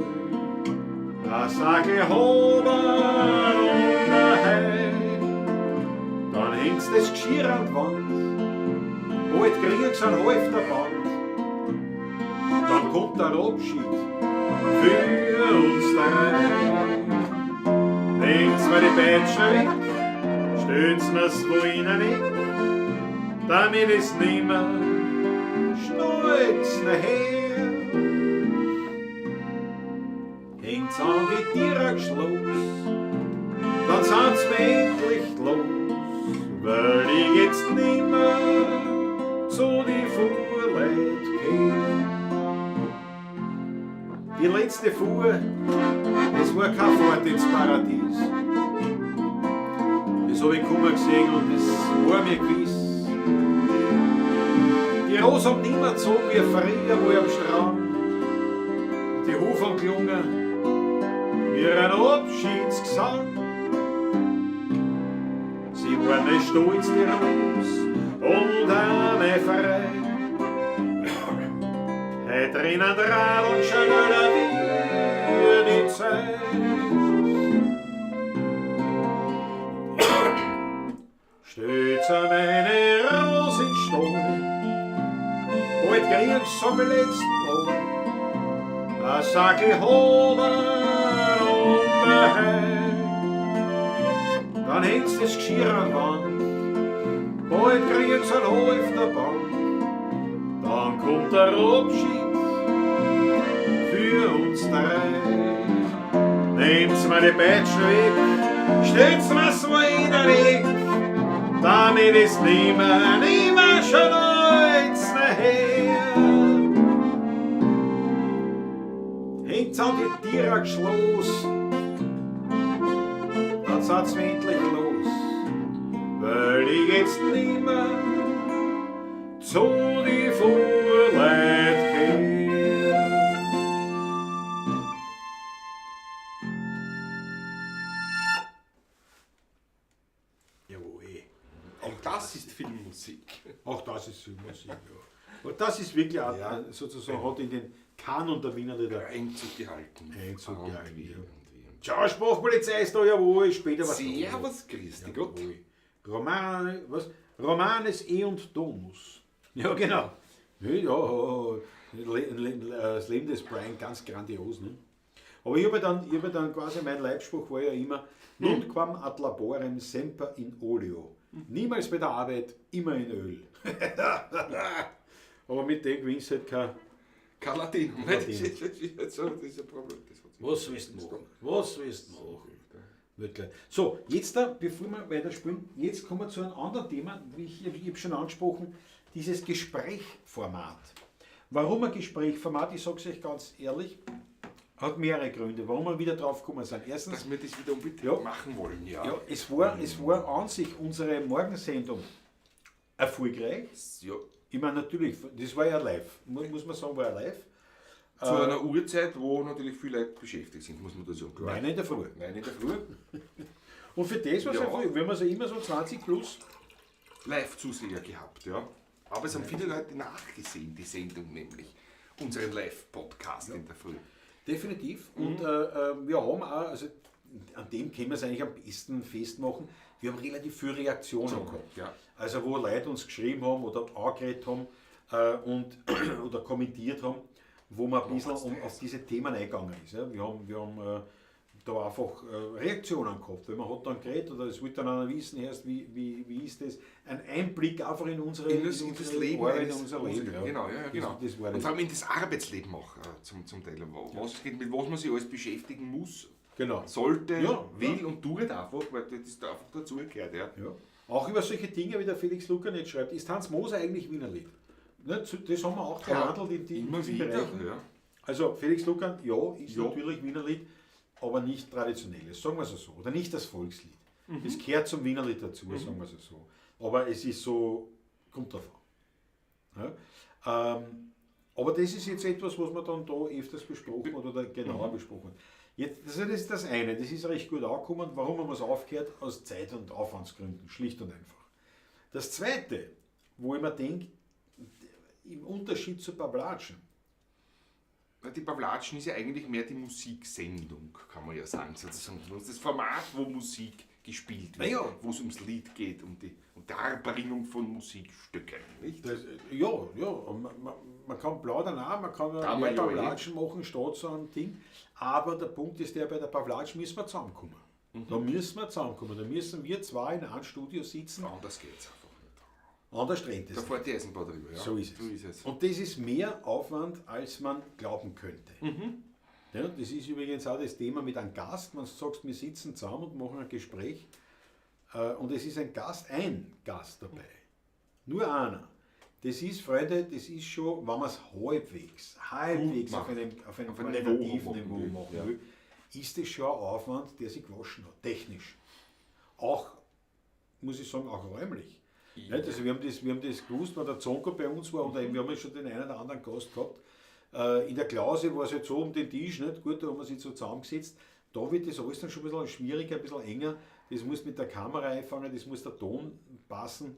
a Sackel Hober und a Heu. Dann hängst das Geschirr an die Wand, bald kriegst ein halfter Band. Dann kommt der Abschied für uns drei. Nehmt's mir die Peitsche weg, stöt's mir's wo ihnen weg, damit es nimmer schnallt's nachher. Hängt's an die Tiererschloss, dann sind's mir endlich los, weil ich jetzt nimmer zu die Fuhrleut geh. Die letzte Fuhr, das war keine Fahrt ins Paradies. Das hab ich kommen gesehen und das war mir gewiss. Die Rose haben nimmer gezogen wie früher mal am Strand. Und die Hufe haben gelungen wie ein Abschiedsgesang. Sie war nicht stolz, die Rose, und auch nicht frei. Heut drinnen radeln schneller wie die Zeit. Stütze meine Rose in Stall, bald kriegst zum letzten Mal a Sackel Hober und a Heu. Dann hängst das Geschirr an die Wand, bald kriegst ein halfter Band. Dann kommt der Abschied für uns drei. Nehmt's mir die Peitsche weg, stellt's mir's wo in den Weg, damit es nimmer, nimmer schnallt's nachher. Hängt's an die Tiererschloss, dann seid's mir endlich los, weil ich jetzt nimmer zu die Fuhrleut geh. Jawohl. Auch das ist Filmmusik. Auch das ist Filmmusik, ja. Und das ist wirklich auch, ja, sozusagen, hat in den Kanon der Wiener Lieder Einzug gehalten. Einzug gehalten, ja. Ciao, Sprachpolizei ist da, jawohl. Später was. Servus, Christi Gott. Romane, was? Romanes E und Domus. Ja, genau. Ja, das Leben des Brian, ganz grandios. Ne? Aber ich habe dann, dann quasi, mein Leitspruch war ja immer, nunquam ad laborem semper in oleo. Niemals bei der Arbeit, immer in Öl. Aber mit dem gewinnst du halt kein Kein Latin. Latin. Das ist ein Problem. Was willst du machen? Was willst du machen? Wirklich. So, jetzt da, bevor wir weiterspielen, jetzt kommen wir zu einem anderen Thema, wie ich habe schon angesprochen, dieses Gesprächformat. Warum ein Gesprächformat? Ich sage es euch ganz ehrlich, hat mehrere Gründe, warum wir wieder drauf gekommen sind. Erstens, dass wir das wieder unbedingt machen wollen. Ja, ja, es war an sich unsere Morgensendung erfolgreich. Ja. Ich meine, natürlich, das war ja live, muss man sagen, war ja live. Zu einer Uhrzeit, wo natürlich viele Leute beschäftigt sind, muss man dazu sagen. 9 in der Früh. 9 in der Früh. Und für das war es ja früh, wenn man so immer so 20 plus Live-Zuseher gehabt, ja. Aber es haben viele Leute nachgesehen, die Sendung nämlich. Unseren Live-Podcast in der Früh. Definitiv. Und wir haben auch, also an dem können wir es eigentlich am besten festmachen, wir haben relativ viele Reaktionen gehabt. Ja. Also wo Leute uns geschrieben haben oder angeredet haben und oder kommentiert haben, wo man ein bisschen auf diese Themen eingegangen ist. Ja. Wir haben da einfach Reaktionen gehabt, weil man hat dann geredet oder es wollte dann einer wissen, erst wie ist das, ein Einblick einfach in unsere in das Leben, Arbeit, in unser Leben. Ja. Genau, ja, genau. Das war das. Und vor allem in das Arbeitsleben auch zum Teil, mit was man sich alles beschäftigen muss, genau, sollte, will und tut einfach, weil das da einfach dazugehört. Ja. Ja. Auch über solche Dinge, wie der Felix Lucker jetzt schreibt, ist Hans Moser eigentlich Wienerlied? Ne, das haben wir auch behandelt in diesem Bereich. Ja. Also Felix Lucker, ja, ist natürlich Wienerlied, aber nicht traditionelles, sagen wir es so. Oder nicht das Volkslied. Mhm. Es gehört zum Wienerlied dazu, sagen wir es so. Aber es ist so, kommt drauf an. Ja? Aber das ist jetzt etwas, was man dann da öfters besprochen hat oder genauer besprochen hat. Jetzt, das ist das eine, das ist recht gut angekommen. Warum haben wir es aufgehört? Aus Zeit- und Aufwandsgründen, schlicht und einfach. Das zweite, wo ich mir denke, im Unterschied zu Pawlatschen. Die Pawlatschen ist ja eigentlich mehr die Musiksendung, kann man ja sagen, sozusagen. Das ist das Format, wo Musik gespielt wird, wo es ums Lied geht, um die Darbringung von Musikstücken, nicht? Das, ja, man kann plaudern auch, man kann mehr Pawlatschen machen, statt so einem Ding. Aber der Punkt ist der, bei der Pawlatschen müssen wir zusammenkommen. Mhm. Da müssen wir zusammenkommen, da müssen wir zwei in einem Studio sitzen. Anders geht's einfach nicht. Anders rennt es. Da fährt die Eisenbahn drüber, ja. So ist es. Und das ist mehr Aufwand, als man glauben könnte. Mhm. Ja, das ist übrigens auch das Thema mit einem Gast. Man sagt, wir sitzen zusammen und machen ein Gespräch. Und es ist ein Gast dabei. Nur einer. Das ist, Freunde, das ist schon, wenn man es halbwegs auf einem qualitativen Niveau machen will, ist das schon ein Aufwand, der sich gewaschen hat, technisch. Auch, muss ich sagen, auch räumlich. Ja. Nicht? Also wir haben das gewusst, wenn der Zonko bei uns war, oder wir haben ja schon den einen oder anderen Gast gehabt. In der Klause war es halt so um den Tisch, nicht? Gut, da haben wir sich so zusammengesetzt. Da wird das alles dann schon ein bisschen schwieriger, ein bisschen enger. Das muss mit der Kamera einfangen, das muss der Ton passen.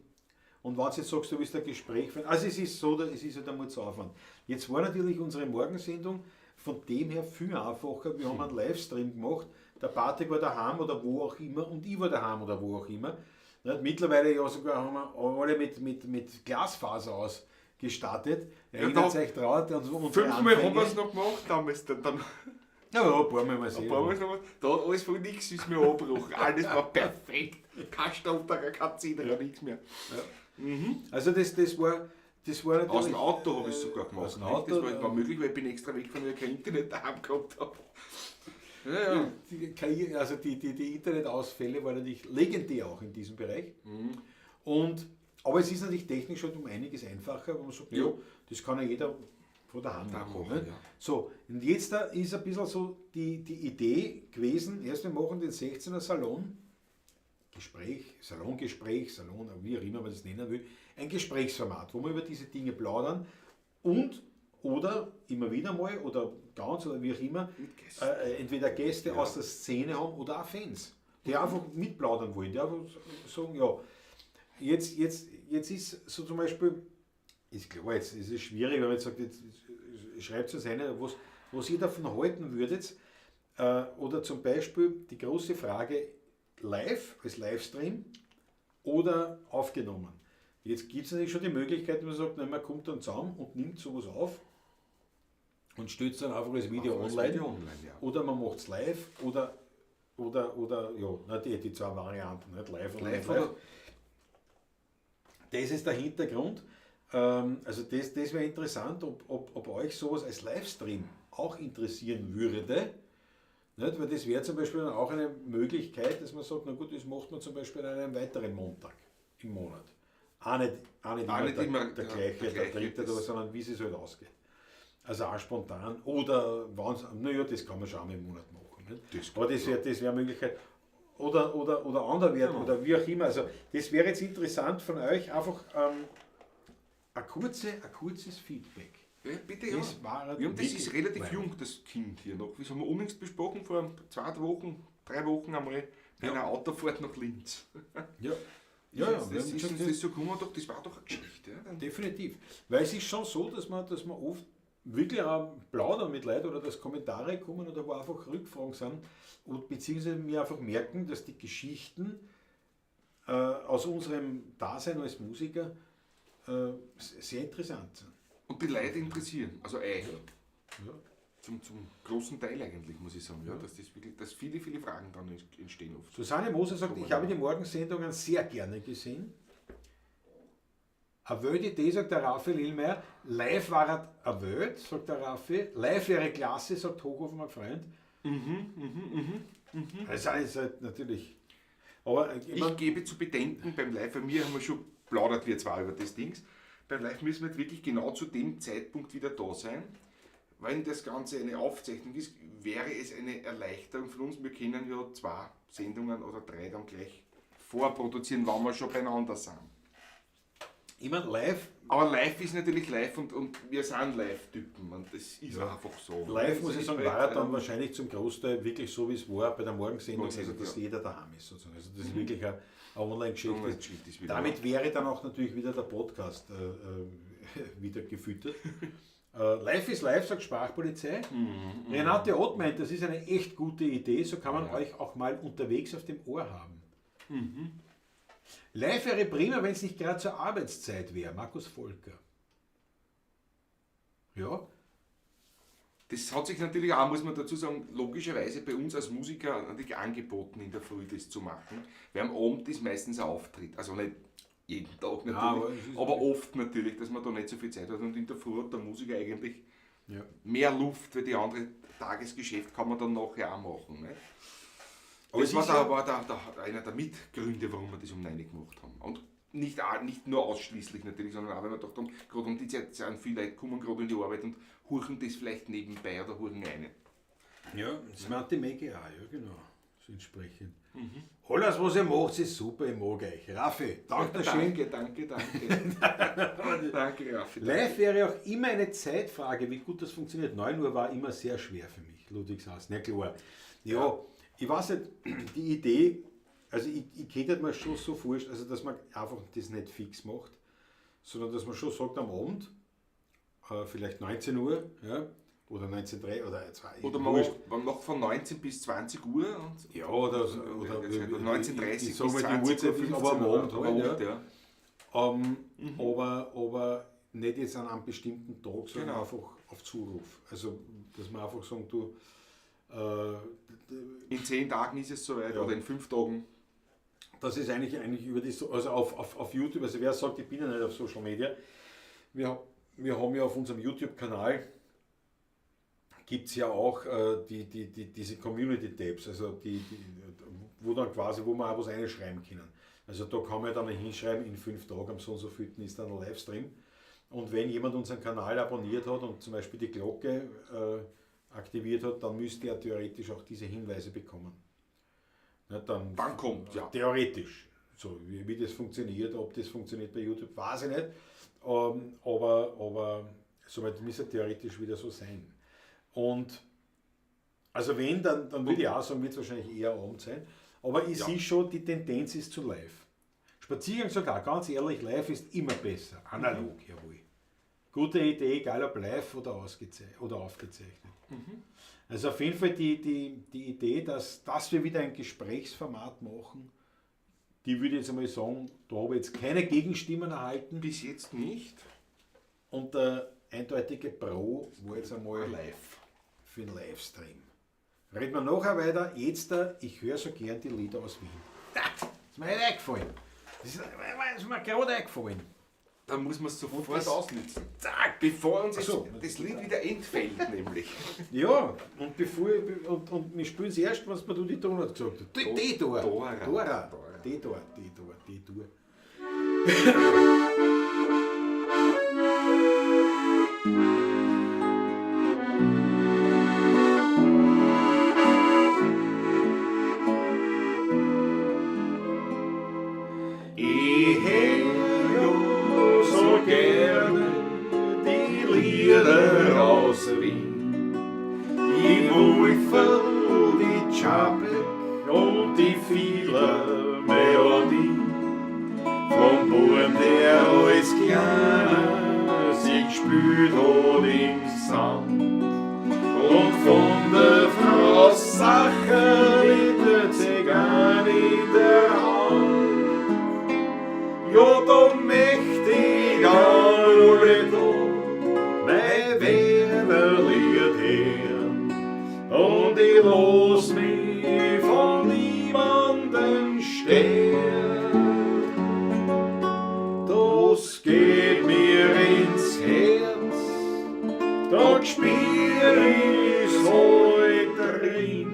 Und wenn du jetzt sagst, du willst ein Gespräch führen, also es ist so, es ist halt einmal zu Aufwand. Jetzt war natürlich unsere Morgensendung von dem her viel einfacher. Wir haben einen Livestream gemacht. Der Patrick war daheim oder wo auch immer und ich war daheim oder wo auch immer. Nicht? Mittlerweile ja sogar haben wir alle mit Glasfaser ausgestattet. Erinnert euch dran. Fünfmal haben wir es noch gemacht damals. Dann ja, ein paar Mal mal sehen. Da hat alles von nichts ist mir angebrochen. Alles war perfekt. Kein Stotterer, kein Zitterer, nichts mehr. Ja. Mhm. Also das war natürlich... Aus dem Auto habe ich es sogar gemacht. Aus dem Auto, das war möglich, weil ich bin extra weg von mir kein Internet daheim gehabt habe. Ja, ja. Die Internetausfälle waren natürlich legendär auch in diesem Bereich. Mhm. Aber es ist natürlich technisch halt um einiges einfacher, wo man sagt, ja, das kann ja jeder von daheim machen. Ne? Ja. So, und jetzt da ist ein bisschen so die Idee gewesen, erst wir machen den 16er Salon, Gespräch, Salongespräch, Salon, wie auch immer man das nennen will, ein Gesprächsformat, wo wir über diese Dinge plaudern und oder immer wieder mal oder ganz oder wie auch immer, entweder Gäste aus der Szene haben oder auch Fans, die einfach mitplaudern wollen, die einfach sagen, ja, jetzt ist so zum Beispiel, ist klar, jetzt ist es schwierig, wenn man jetzt sagt, jetzt schreibt es einer, was ihr davon halten würdet, oder zum Beispiel die große Frage, live, als Livestream oder aufgenommen. Jetzt gibt es natürlich schon die Möglichkeit, dass man sagt, nein, man kommt dann zusammen und nimmt sowas auf und stellt es dann einfach als Video online. Ja. Oder man macht es live oder ja, na, die zwei Varianten, nicht live oder live. Oder? Das ist der Hintergrund. Also das wäre interessant, ob euch sowas als Livestream auch interessieren würde. Nicht? Weil das wäre zum Beispiel dann auch eine Möglichkeit, dass man sagt, na gut, das macht man zum Beispiel an einem weiteren Montag im Monat. Auch nicht immer der gleiche, der dritte, sondern wie es halt ausgeht. Also auch spontan. Oder naja, das kann man schon einmal im Monat machen. Nicht? Aber das wäre eine Möglichkeit. Oder anderweitig, oder wie auch immer. Also das wäre jetzt interessant von euch, einfach ein kurzes Feedback. Ja, bitte, ja. Das, das ist relativ jung, das Kind hier noch. Das haben wir unlängst besprochen, vor 2 Wochen, 3 Wochen einmal, bei einer Autofahrt nach Linz. Ja. Ja, das ist uns das so gekommen, doch, das war doch eine Geschichte. Ja? Definitiv. Weil es ist schon so, dass man oft wirklich auch plaudern mit Leuten oder dass Kommentare kommen oder wo einfach Rückfragen sind und beziehungsweise wir einfach merken, dass die Geschichten aus unserem Dasein als Musiker sehr interessant sind. Und die Leute interessieren, also euch. Ja. Zum großen Teil eigentlich, muss ich sagen, ja, dass das wirklich, dass viele, viele Fragen dann entstehen oft. Susanne Moser sagt, ich habe die Morgensendungen sehr gerne gesehen. Eine Welt Idee, sagt der Raphael Illmeier. Live war eine Welt, sagt der Raphael. Live wäre klasse, sagt Hochhofer, mein Freund. Das ist halt natürlich. Aber ich gebe zu bedenken, beim Live, bei mir haben wir schon plaudert wir zwar über das Dings. Beim Live müssen wir halt wirklich genau zu dem Zeitpunkt wieder da sein. Wenn das Ganze eine Aufzeichnung ist, wäre es eine Erleichterung für uns. Wir können ja 2 Sendungen oder 3 dann gleich vorproduzieren, wenn wir schon beieinander sind. Ich meine, live. Aber live ist natürlich live und wir sind Live-Typen und das ist einfach so. Live, muss ich sagen, war er dann wahrscheinlich zum Großteil wirklich so, wie es war bei der Morgensendung, also dass jeder daheim ist sozusagen. Also das ist wirklich eine Online-Geschichte. Damit wäre dann auch natürlich wieder der Podcast wieder gefüttert. Live ist live, sagt Sprachpolizei. Renate Ott meint, das ist eine echt gute Idee, so kann man euch auch mal unterwegs auf dem Ohr haben. Live wäre prima, wenn es nicht gerade zur Arbeitszeit wäre. Markus Volker. Ja. Das hat sich natürlich auch, muss man dazu sagen, logischerweise bei uns als Musiker natürlich angeboten, in der Früh das zu machen. Weil am Abend ist meistens ein Auftritt. Also nicht jeden Tag natürlich, aber oft natürlich, dass man da nicht so viel Zeit hat. Und in der Früh hat der Musiker eigentlich mehr Luft, weil die andere Tagesgeschäft kann man dann nachher auch machen. Ne? Aber das war einer der Mitgründe, warum wir das um 9 gemacht haben. Und nicht nur ausschließlich natürlich, sondern auch, weil wir gedacht haben, gerade um die Zeit sind viele Leute kommen gerade in die Arbeit und huchen das vielleicht nebenbei oder huchen rein. Ja, das meint die Maggie auch, ja genau. So entsprechend. Alles, was ihr macht, ist super, ich mag euch. Raffi, danke schön. Danke. Danke, Raffi. Live wäre auch immer eine Zeitfrage, wie gut das funktioniert. 9 Uhr war immer sehr schwer für mich, Ludwigshafen. Ja, klar. Ja, ich weiß nicht, die Idee, also ich könnte mir schon so vorstellen, also dass man einfach das nicht fix macht, sondern dass man schon sagt am Abend, vielleicht 19 Uhr, ja, oder 19:03 oder 2. Oder man macht von 19 bis 20 Uhr. Und ja, oder 19:30 bis 20 Uhr, 15, aber am Abend halt, ja. Aber nicht jetzt an einem bestimmten Tag, sondern einfach auf Zuruf. Also, dass man einfach sagen, du... in 10 Tagen ist es soweit, oder in 5 Tagen. Das ist eigentlich über die, also auf YouTube, also wer sagt, ich bin ja nicht auf Social Media, wir haben ja auf unserem YouTube-Kanal gibt es ja auch diese Community-Tabs, also die, wo dann quasi, wo man auch was reinschreiben können. Also da kann man dann hinschreiben, in 5 Tagen am so und so vielten ist dann ein Livestream. Und wenn jemand unseren Kanal abonniert hat und zum Beispiel die Glocke aktiviert hat, dann müsste er theoretisch auch diese Hinweise bekommen. Na, dann kommt, ja. Theoretisch. So, wie das funktioniert, ob das funktioniert bei YouTube, weiß ich nicht. Aber somit müsste theoretisch wieder so sein. Und also wenn, dann würde ich auch sagen, wird es wahrscheinlich eher Abend sein. Aber ich sehe schon, die Tendenz ist zu live. Spaziergang sagt auch, ganz ehrlich, live ist immer besser. Analog, jawohl. Gute Idee, egal ob live oder aufgezeichnet. Also auf jeden Fall die Idee, dass wir wieder ein Gesprächsformat machen, die würde ich jetzt einmal sagen, da habe ich jetzt keine Gegenstimmen erhalten. Bis jetzt nicht. Und der eindeutige Pro war jetzt einmal live für den Livestream. Reden wir nachher weiter. Jetzt, ich höre so gern die Lieder aus Wien. Das ist mir nicht eingefallen. Das ist mir gerade eingefallen. Dann muss man es sofort das- ausnützen. Zack! Bevor uns Ach so. jetzt das Lied wieder entfällt, nämlich. Ja, und bevor ich, und wir spielen es erst, was mir du die Tonart gesagt hast. D, D-Dur. Dora. Dora. Dora. D-Dur, D-Dur, D-Dur. Ich hör ja so gerne die Lieder aus Wien. Die Wolferl, die Tschapek und die viele Melodie. Vom Buben, der als Kleiner sich gespült hat im Sand. Und von der Frau Sacher mit der Zigarre in der Hand. Ja, da möcht ich dann alle Tag mein Wienerlied hören. Und ich lass mich von niemandem stören. Das geht mir ins Herz, da spür ich's heut drin.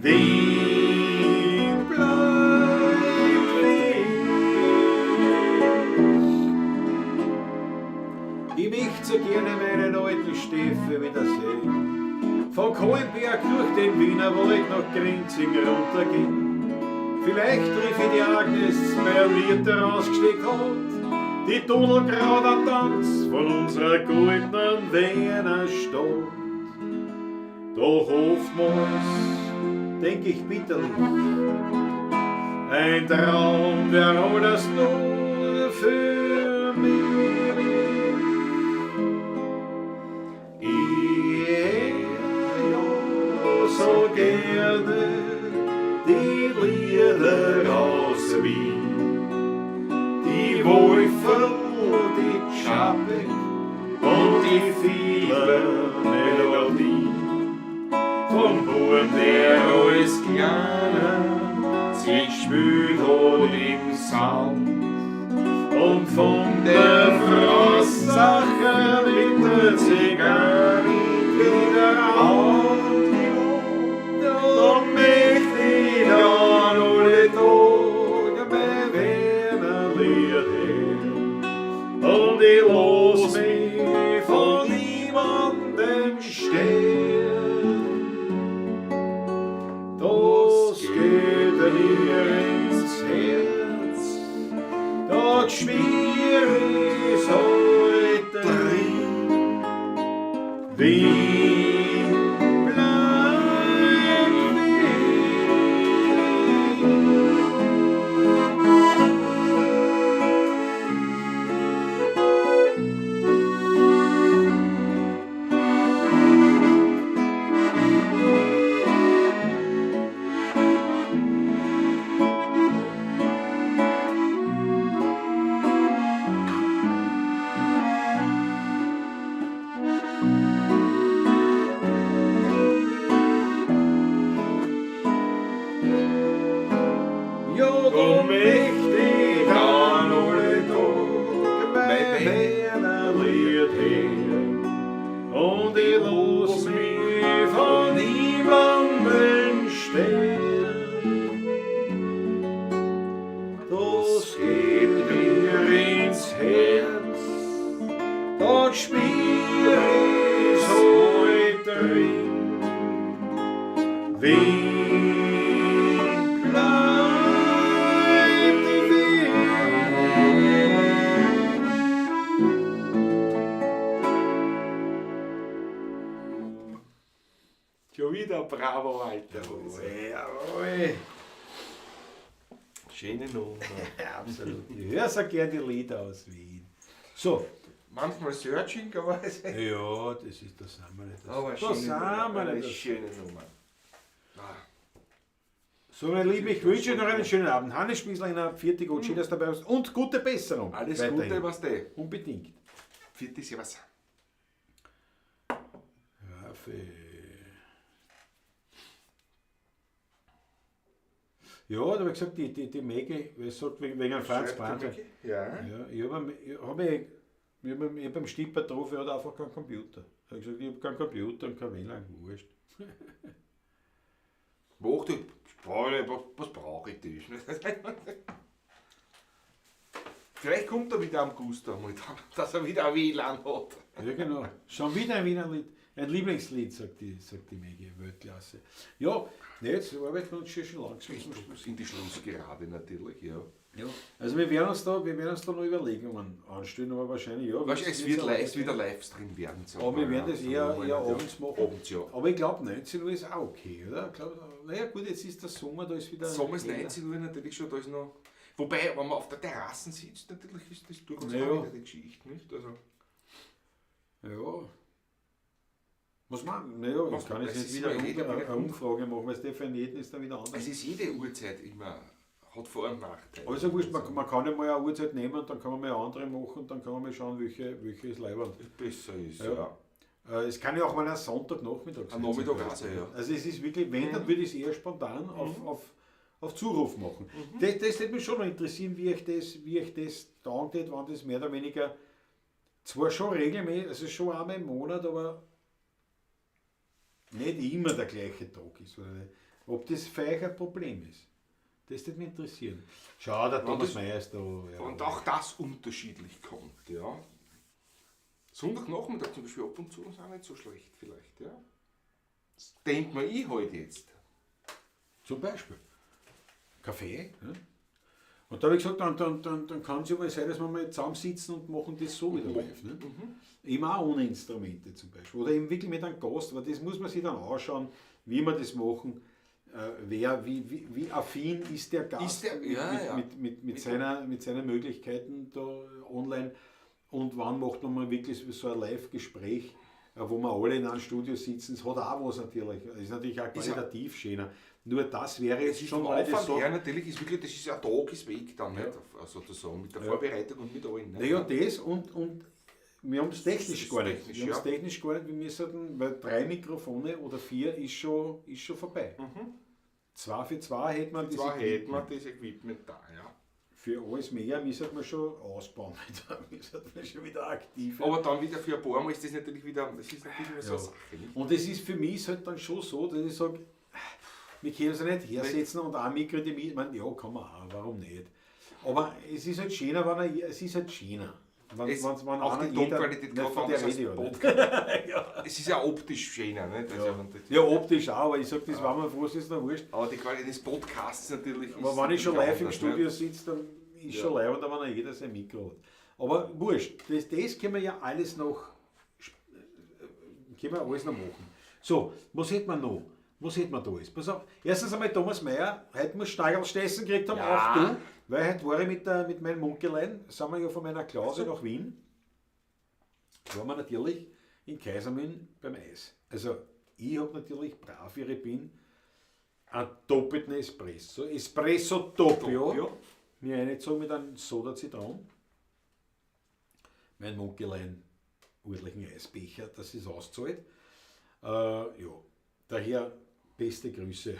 Wien bleibt Wien. Ich möchte so gerne meinen alten Steffi wiedersehen. Von Kahlenberg durch den Wienerwald nach Grinzing runtergehen. Vielleicht triff ich die Agnes, weil mir der rausgesteckt hat. Die Tunnelgrader Tanz von unserer goldenen Wiener Stadt. Doch oftmals denk ich bitterlich, ein Traum wär alles nur für mich. Ich hör ja so gerne die Lieder aus Wien, die Wolferl, die Tschapek und die viele Melodie. Vom Buben, der als Kleiner sich gespült hat im Sand. Und von der Frau Sacher mit der Zigarre in der Hand. Da möcht ich dann alle Tage mein Wienerlied hören. Und ich lass mich von niemandem stören. Das geht mir ins Herz, da spür ich's heut drin. Wien bleibt Wien. Ja, da möcht ich dann alle Tag mein Wienerlied hören. Und ich lass mich von niemandem stören. Das geht mir ins Herz, da spür ich's heut drin. Wien bleibt Wien. Schon wieder bravo, Walter. Jawohl. Schöne Nummer. Absolut. Ich höre so gerne die Lieder aus Wien. So. Manchmal Searching, aber es Ja, das ist, das sind wir nicht. Das, aber das schöne sind Nummer, wir eine nicht. schöne Nummer. Ah, So, meine Lieben, ich wünsche euch noch einen schönen Abend. Hannes Spießleiner, vierte Gott, schön, dass du dabei warst. Und gute Besserung. Alles Weiterhin. Gute, was du. Unbedingt. Vierte Servus. Raffi. Ja, da habe ich gesagt, die Maggie, weil sagt, wegen Franz Brandl. Ja. Ja, ich habe hab ich, ich hab beim Stipper getroffen, er hat einfach keinen Computer. Er hat gesagt, ich habe keinen Computer und kein WLAN, wurscht. Was brauche ich das? Vielleicht kommt er wieder am Gusto mal dann, dass er wieder ein WLAN hat. Ja, genau. Schon wieder ein Wiener Lied. Ein Lieblingslied, sagt die Maggie, Weltklasse. Ja, ne, jetzt arbeiten wir uns schon langsam zum Schluss. In die Schlussgerade natürlich, ja. Ja. Also wir werden uns da noch Überlegungen anstellen, aber wahrscheinlich ja. Weißt, es wird wieder Livestream werden. Aber wir werden das eher abends machen. Abends, ja. Aber ich glaube, 19 Uhr ist auch okay, oder? Ich glaub, naja gut, jetzt ist der Sommer, da ist wieder... Sommer ist 19 Uhr natürlich schon, da ist noch... Wobei, wenn man auf der Terrasse sitzt, natürlich ist das durchaus auch wieder die Geschichte, nicht? Also ja. Was man? Naja, ich kann jetzt nicht wieder eine Umfrage machen, weil es für jeden ist dann wieder anders. Es ist jede Uhrzeit immer, hat Vor- und Nachteile. Aber ist ja wurscht, man kann ja mal eine Uhrzeit nehmen und dann kann man mal eine andere machen und dann kann man mal schauen, welche ist leibend. Besser ist, ja. Es kann ja auch mal ein Sonntagnachmittag sein. Ein Nachmittag auch sein, ja. Also es ist wirklich, wenn, dann würde ich es eher spontan auf Zuruf machen. Das würde mich schon noch interessieren, wie euch das taugt, wenn das mehr oder weniger, zwar schon regelmäßig, also schon einmal im Monat, aber nicht immer der gleiche Tag ist. Oder nicht. Ob das für euch ein Problem ist. Das würde mich interessieren. Schau, der Thomas Mayer ist da. Ja. Und auch das unterschiedlich kommt, ja. Sonntagnachmittag zum Beispiel ab und zu ist auch nicht so schlecht vielleicht, ja. Das denkt man ich halt jetzt. Zum Beispiel. Kaffee. Ja. Und da habe ich gesagt, dann kann es ja mal sein, dass wir mal zusammensitzen und machen das so wieder live. Ne? Eben auch ohne Instrumente zum Beispiel. Oder eben wirklich mit einem Gast, aber das muss man sich dann anschauen, wie wir das machen. Wie affin ist der Gast mit seinen Möglichkeiten da online und wann macht man mal wirklich so ein Live-Gespräch, wo wir alle in einem Studio sitzen. Das hat auch was natürlich. Das ist natürlich auch qualitativ schöner. Nur das wäre jetzt schon mal das so. Ja, natürlich ist wirklich, das ist ein Tag ist weg dann, ja. Nicht? Sozusagen, mit der Vorbereitung und mit allen. Naja, das und wir haben es technisch gar nicht. Wir haben es technisch gar nicht, wir müssen, weil 3 Mikrofone oder 4 ist schon vorbei. 2 für 2 hätte man das Equipment da, ja. Für alles mehr müssen wir schon ausbauen, da müssen wir schon wieder aktiv. Aber dann wieder für ein paar Mal ist das natürlich wieder, das ist natürlich immer so eine Sache. Nicht? Und es ist für mich halt dann schon so, dass ich sage, wir können uns ja nicht hersetzen und auch Mikro in die Mitte, ich meine, ja, kann man auch, warum nicht? Aber es ist halt schöner, wenn es ist halt schöner. Wenn auch die Tonqualität von der Radio, ja. Es ist ja optisch schöner, nicht? Also, ja, optisch auch, aber ich sag, das war mir froh, es ist noch wurscht. Aber die Qualität des Podcasts natürlich. Aber wenn ich schon live im Studio sitze, dann ist schon live und dann, wenn jeder sein Mikro hat. Aber wurscht, das können wir ja alles noch, können wir alles noch machen. So, was hätten wir noch? Was hätten wir da alles? Pass auf, erstens einmal Thomas Mayer, heute muss Steigerl-Stessen gekriegt haben, auch du, weil heute war ich mit meinem Munkelein, sind wir ja von meiner Klause nach Wien, waren wir natürlich in Kaisermühlen beim Eis. Also ich habe natürlich, brav wie ich bin, einen doppelten Espresso, Espresso Doppio, mir reingezogen mit einem Soda Zitron, mein Munkelein, ordentlichen Eisbecher, dass es auszahlt. Ja, daher beste Grüße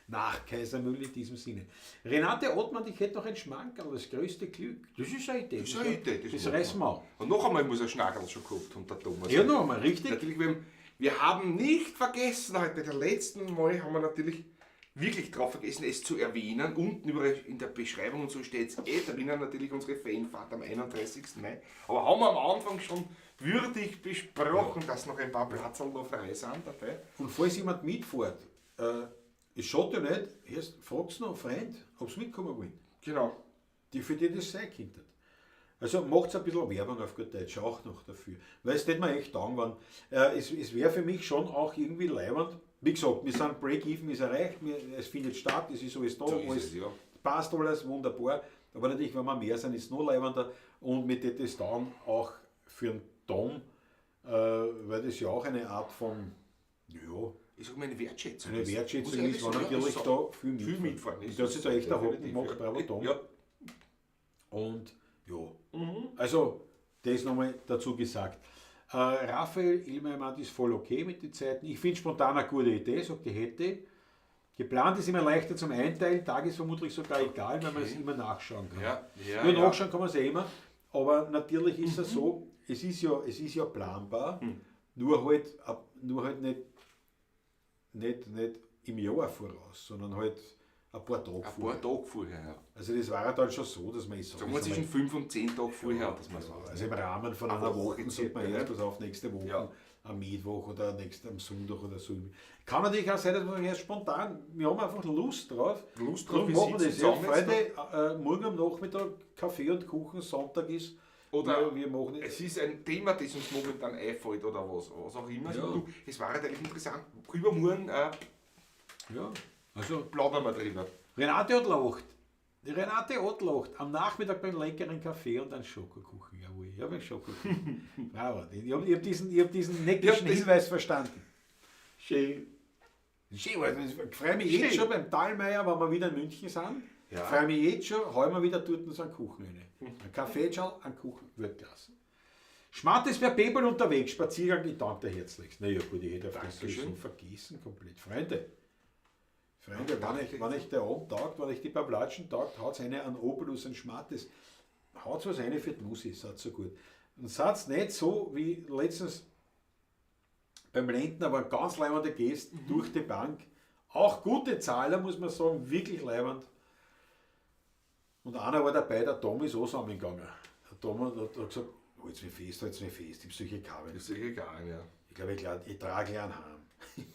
nach Kaisermühlen in diesem Sinne. Renate Ottmann, ich hätte noch ein Schmankerl, das größte Glück. Das ist eine Idee. Das ist eine Idee. Das reißen wir auch. Und noch einmal muss er Schnagerl schon gehabt und der Thomas. Ja, noch einmal, richtig. Natürlich, wir haben nicht vergessen, heute bei der letzten Mal haben wir natürlich wirklich drauf vergessen, es zu erwähnen. Unten in der Beschreibung und so steht es eh drinnen, natürlich unsere Fanfahrt am 31. Mai. Aber haben wir am Anfang schon würdig besprochen, dass noch ein paar Platzerl noch frei sind dabei. Und falls jemand mitfährt, es schaut ja nicht, erst fragt's noch einen Freund, ob sie mitkommen wollen. Genau. Die für die das sein könnten. Also macht's ein bisschen Werbung auf gut Deutsch auch noch dafür. Weil es tät mir echt taugen, wenn es wäre für mich schon auch irgendwie leibend. Wie gesagt, wir sind Break-Even ist erreicht, es findet statt, es ist alles da, so ist alles es, ja. Passt alles, wunderbar. Aber natürlich, wenn wir mehr sind, ist es noch leibender. Und mit das dann auch für den Tom, weil das ja auch eine Art von, ja, ich sag mal, eine Wertschätzung eine Wertschätzung ist, wenn natürlich da viel mitfahren ist. Das ist echt der Haken gemacht, bravo Tom. Ja. Und ja, also das nochmal dazu gesagt. Raphael Ilmeimann ist voll okay mit den Zeiten. Ich finde spontan eine gute Idee, sagt die hätte. Geplant ist immer leichter zum Einteilen, Tag ist vermutlich sogar egal, weil man es immer nachschauen kann. Ja, ja, Ja, ja. nachschauen kann man es eh immer, aber natürlich ist es so, es ist ja planbar, nur halt nicht im Jahr voraus, sondern halt ein paar Tage Ein vorher. paar Tage vorher, ja. Also das war ja dann schon so, dass man, ich sag Sagen wir jetzt zwischen einmal, 5 und 10 Tage vorher, dass man so. also im Rahmen von Eine einer Woche Woche sollte man circa, erst ne? was auf nächste Woche, Ja. am Mittwoch oder nächst, am Sonntag oder so. Kann natürlich auch sein, dass man erst spontan, wir haben einfach Lust drauf. Lust drauf, Darum wir machen wir sitzen das. Ja, zusammen jetzt Freunde, morgen am Nachmittag Kaffee und Kuchen, Sonntag ist. Oder wir machen Es ist ein Thema, das uns momentan einfällt oder was auch immer. Ja. Du, es war halt eigentlich interessant. Übermorgen Ja, also plaudern wir drüber. Renate hat lacht. Die Renate hat lacht. Am Nachmittag beim leckeren Kaffee und einem Schokokuchen. Jawohl, ich habe einen Schokokuchen. Bravo. Ich hab diesen neckischen Hinweis verstanden. Schön. Schön, also ich freue mich jetzt Schön. schon beim Thalmayr, wenn wir wieder in München sind. Ja. Freue mich jetzt schon, hauen wir wieder dort so einen Kuchen rein. Ein Kaffee, ein Kuchen, Weltklasse. Schmattes per Pebble unterwegs, Spaziergang, ich danke dir herzlichst. Naja, gut, ich hätte auf das Dankeschön. sowieso vergessen komplett. Freunde, Freunde, Danke. wenn ich der Abend taugt, wenn ich die Pavlatschen taugt, haut's eine an Obolus, ein Schmattes, haut's was eine für die Musi, seid so gut. Und seid nicht so wie letztens beim Lendner war ein ganz leibender Gest durch die Bank. Auch gute Zahler, muss man sagen, wirklich leibend. Und einer war dabei, der Tom ist auch zusammengegangen. Der Tom hat gesagt, halt's mich fest, halt's mich fest, ich hab solche Kabel. Ist sicher egal, ja. Ich glaube, ich trage gleich einen heim.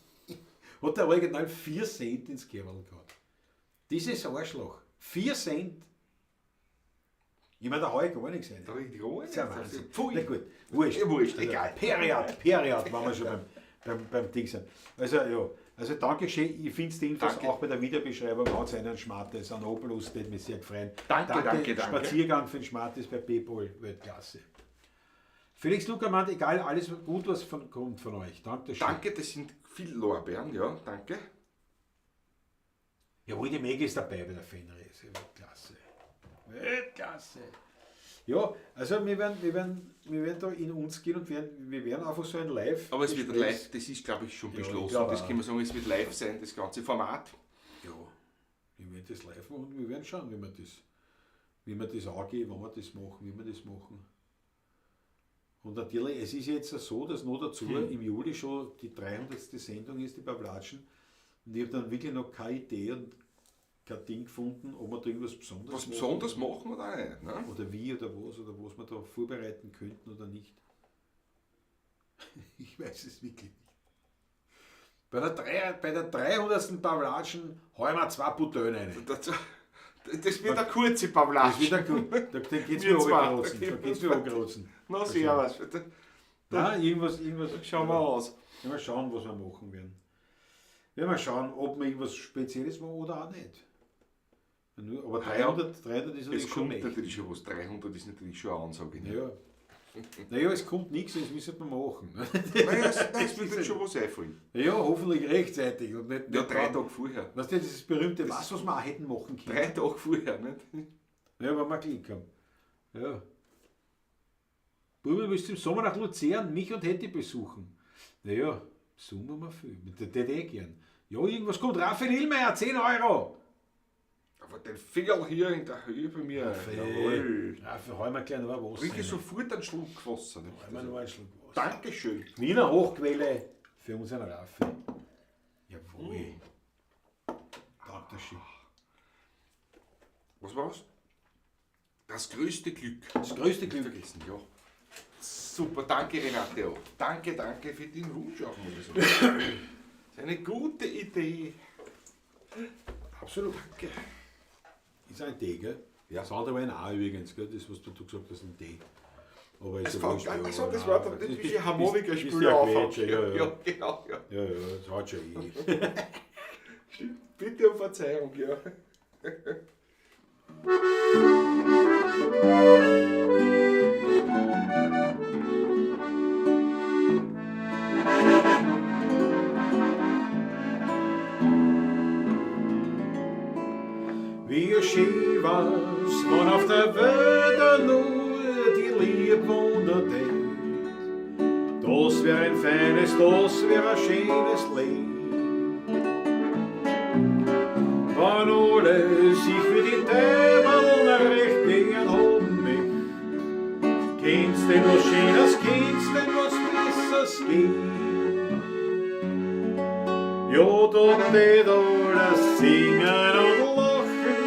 Hat der original 4 Cent ins Kerl gehabt. Dieses Arschloch. 4 Cent. Ich meine, da hau ich gar nichts rein. Da hab ich gar Das ist ja nichts. Wahnsinn. Pfui. Na gut, wurscht. Ja, wurscht, Also, egal. Period, wenn wir schon beim Ding sind. Also ja, also danke schön. Ich finde die Infos Danke. auch bei der Videobeschreibung. Haut einen Schmattes, an Obolus, das mich sehr gefreut. Danke, danke, danke. Spaziergang für den Schmattes bei Paypal, Weltklasse. Felix Luca meint, egal, alles gut, was kommt von euch. Danke schön. Danke, das sind viel Lorbeeren, ja, danke. Jawohl, die Maggie ist dabei bei der Fanreise. Weltklasse. Weltklasse. Ja, also wir werden da in uns gehen und wir werden einfach so ein Live. Aber es wird Gespräch- live, das ist, glaube ich, schon Ja, ich beschlossen. glaub Das auch. kann man sagen, es wird live sein, das ganze Format. Ja, wir werden das live machen und wir werden schauen, wie wir das angehen, wann wir das machen, wie wir das machen. Und natürlich, es ist jetzt so, dass noch dazu im Juli schon die 300. Sendung ist, die Pavlatschen. Und ich habe dann wirklich noch keine Idee und kein Ding gefunden, ob wir da irgendwas Besonderes Was Besonderes machen oder nicht? Ne? Oder wie oder was wir da vorbereiten könnten oder nicht. Ich weiß es wirklich nicht. Bei der 300. Pavlatschen hauen wir 2 Buteure rein. Das wird eine kurze Pavlatsch. Das wird ein gut. Da geht's Wir mir zwei. angerotzen. Da geht's mir angerotzen. Na, servus. Nein, irgendwas. Schauen wir aus. Mal schauen, was wir machen werden. Werden wir schauen, ob wir irgendwas Spezielles machen oder auch nicht. Nur, aber 300 ist natürlich Es schon kommt mächtig. natürlich schon was. 300 ist natürlich schon eine Ansage. Ne? Ja. Naja, es kommt nichts, das müssen wir machen. Naja, es wird uns schon was einfallen. Ja, hoffentlich rechtzeitig. Und nicht, Ja, nicht 3 dann. Tage vorher. Weißt du, dieses berühmte, was wir auch hätten machen können. 3 Tage vorher, nicht? Ja, wenn wir Glück haben. Ja. Bubi, willst du im Sommer nach Luzern mich und Hetty besuchen? Naja, Sommer mal viel. Mit der tät eh gern. Ja, irgendwas kommt. Raphael Illmayer, 10 Euro. Aber den Finger hier in der Höhe bei mir. Jawohl. Raphael, hau mir gleich noch ein Wasser. Trinke rein. sofort einen Schluck Wasser. Nicht? Hau mir noch einen Schluck Wasser. Dankeschön. Wiener Hochquelle für unseren Raphael. Jawohl. Dankeschön. Was war's? Das größte Glück. Das größte Glück. Vergessen, ja. Super, danke Renate auch. Danke, danke für den Wunsch auch, muss ich sagen. Das ist eine gute Idee. Absolut. Danke. Ist ein Tee, gell? Ja. Das andere war ein A übrigens, gell? Das, was du gesagt hast, ein Tee. Aber ist Es ja fängt wurscht, an, ja, achso, das nein, war dann das nicht bist- wie Harmonikaspieler bist ja anfangen. Quetscher, ja, ja. Ja, genau, ja. Ja, ja, das hat schon eh. Stimmt. Bitte um Verzeihung, ja. Wie schön war's, wenn auf der Welt nur die Liebe wundert. Das wär ein feines, das wär ein schönes Leben. Wenn alle sich für die Teufel recht gern haben möcht, kennst denn was Schönes, kennst denn was Besseres geben? Ja, da tät alles singen und lachen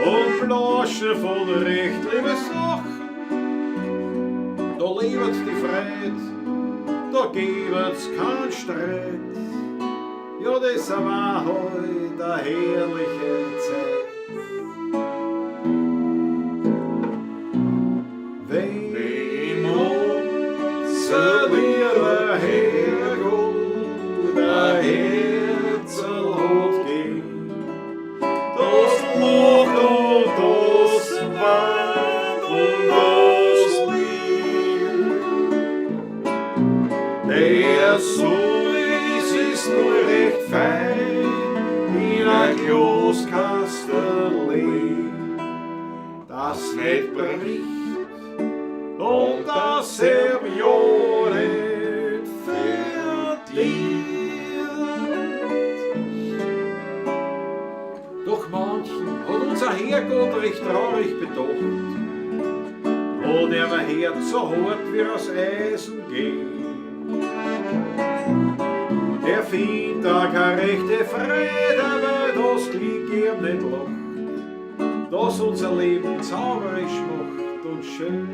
und blaschen von recht liebe Sachen. Da lebt die Freude, da gibt's keinen Streit. Ja, das war heut eine herrliche Zeit. Wem unser lieber Herrgott ein Herzl hat gegeben, das lacht und das weint und das liebt. Der soll es nur recht fein in ein Glaskasterl, das nicht bricht und das er ja nicht verdient. Doch manchen hat unser Herrgott recht traurig bedacht, hat er ein Herz so hart wie aus Eisen geht. Der findet da keine rechte Freude, weil das Glück ihm nicht lacht, das unser Leben zauberisch macht und schön.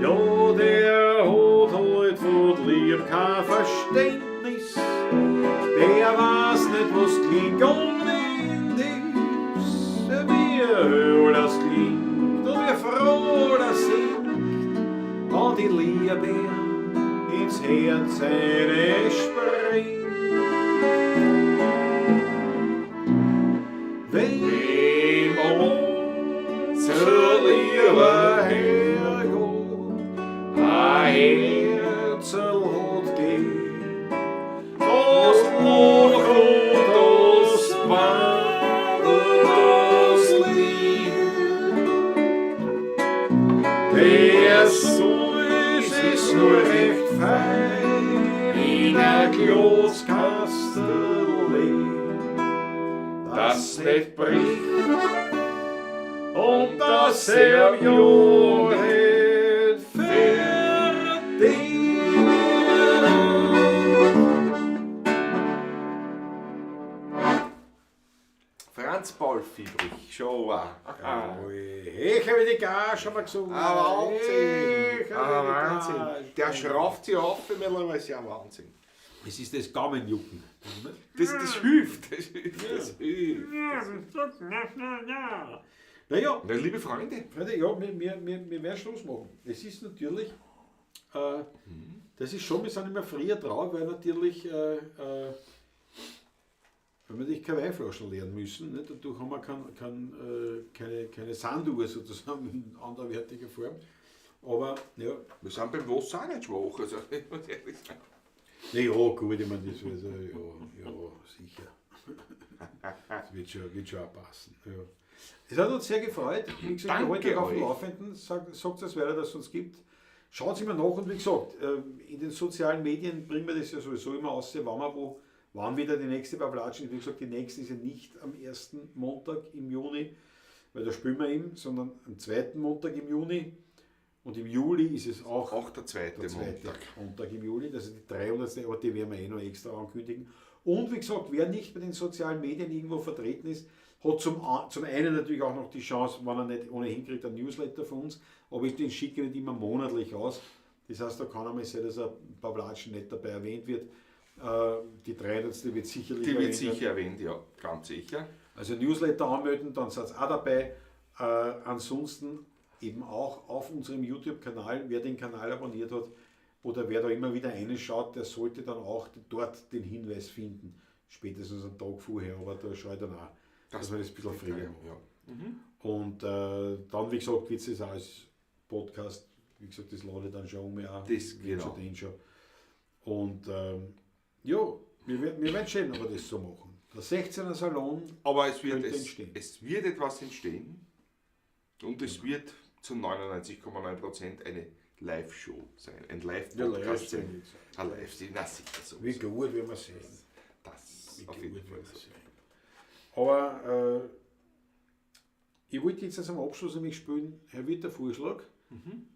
Ja, der hat halt von Lieb kein Verständnis, der weiß nicht, was Glück ohne ist, wie höher das klingt und wie froh das singt, wenn die Liebe ins Herz eine springt. Wem unser lieber Herrgott ein Herzl hat gegeben, das lacht und das weint und das liebt. Der soll es nur recht fein in ein Glaskasterl, das nicht bricht und das er ja nicht verdient. Franz Paul Fiebrich, schon auch. Hecher wie die Gage, haben wir gesungen. Ah, Wahnsinn. Hecher Ah, wie die Wahnsinn. Gage. Der schrauft sich auf, mittlerweile ist ja Wahnsinn. Es ist das Gaumenjucken. Das hilft, das hilft, das hilft. Naja, Na, liebe Freunde. Freunde, ja, wir werden Schluss machen. Es ist natürlich, das ist schon, wir sind immer früher drauf, weil natürlich, weil wir natürlich keine Weinflaschen leeren müssen. Ne? Dadurch haben wir keine Sanduhr sozusagen in anderwertiger Form. Aber ja. Wir sind beim Wasser auch nicht schwach, also ich muss ehrlich sagen. Na ja, gut, ich meine, das wird, ja, ja, sicher. Das wird schon auch passen. Ja. Es hat uns sehr gefreut. Wie gesagt, wir Danke halten euch auf dem euch. Laufenden. Sagt es weiter, dass es uns gibt. Schaut immer nach und wie gesagt, in den sozialen Medien bringen wir das ja sowieso immer aus, wann wir wo, wann wieder die nächste Pawlatschen ist. Wie gesagt, die nächste ist ja nicht am ersten Montag im Juni, weil da spielen wir eben, sondern am zweiten Montag im Juni. Und im Juli ist es auch, auch der zweite der zweite Montag. Montag im Juli, das ist die 300., aber die werden wir eh noch extra ankündigen. Und wie gesagt, wer nicht bei den sozialen Medien irgendwo vertreten ist, hat zum einen natürlich auch noch die Chance, wenn er nicht ohnehin kriegt, einen Newsletter von uns, aber ich den schicke nicht immer monatlich aus. Das heißt, da kann einmal sein, dass ein Pawlatschen nicht dabei erwähnt wird. Die 300. wird sicherlich Die wird erwähnt werden. sicher erwähnt, ja, ganz sicher. Also Newsletter anmelden, dann seid ihr auch dabei. Ansonsten eben auch auf unserem YouTube-Kanal, wer den Kanal abonniert hat oder wer da immer wieder reinschaut, der sollte dann auch dort den Hinweis finden. Spätestens einen Tag vorher, aber da schaue ich dann auch, dass wir das ein bisschen früher machen. Ja. Und dann, wie gesagt, wird es auch als Podcast, wie gesagt, das lade ich dann schon um, ja, Das, wird genau. schon den schon. Und ja, wir werden sehen, ob wir das so machen. Der 16er Salon Aber könnte entstehen. es wird etwas entstehen und es wird zu 99,9% eine Live-Show sein, ein Live-Podcast Ja, sein. Live-Sendung sein. Ein Live-Sendung, na sicher so. Wie gut, werden wir sehen. Das man auf jeden Fall sagen. Aber ich wollte jetzt zum Abschluss nämlich spielen, Herr Witt, der Vorschlag,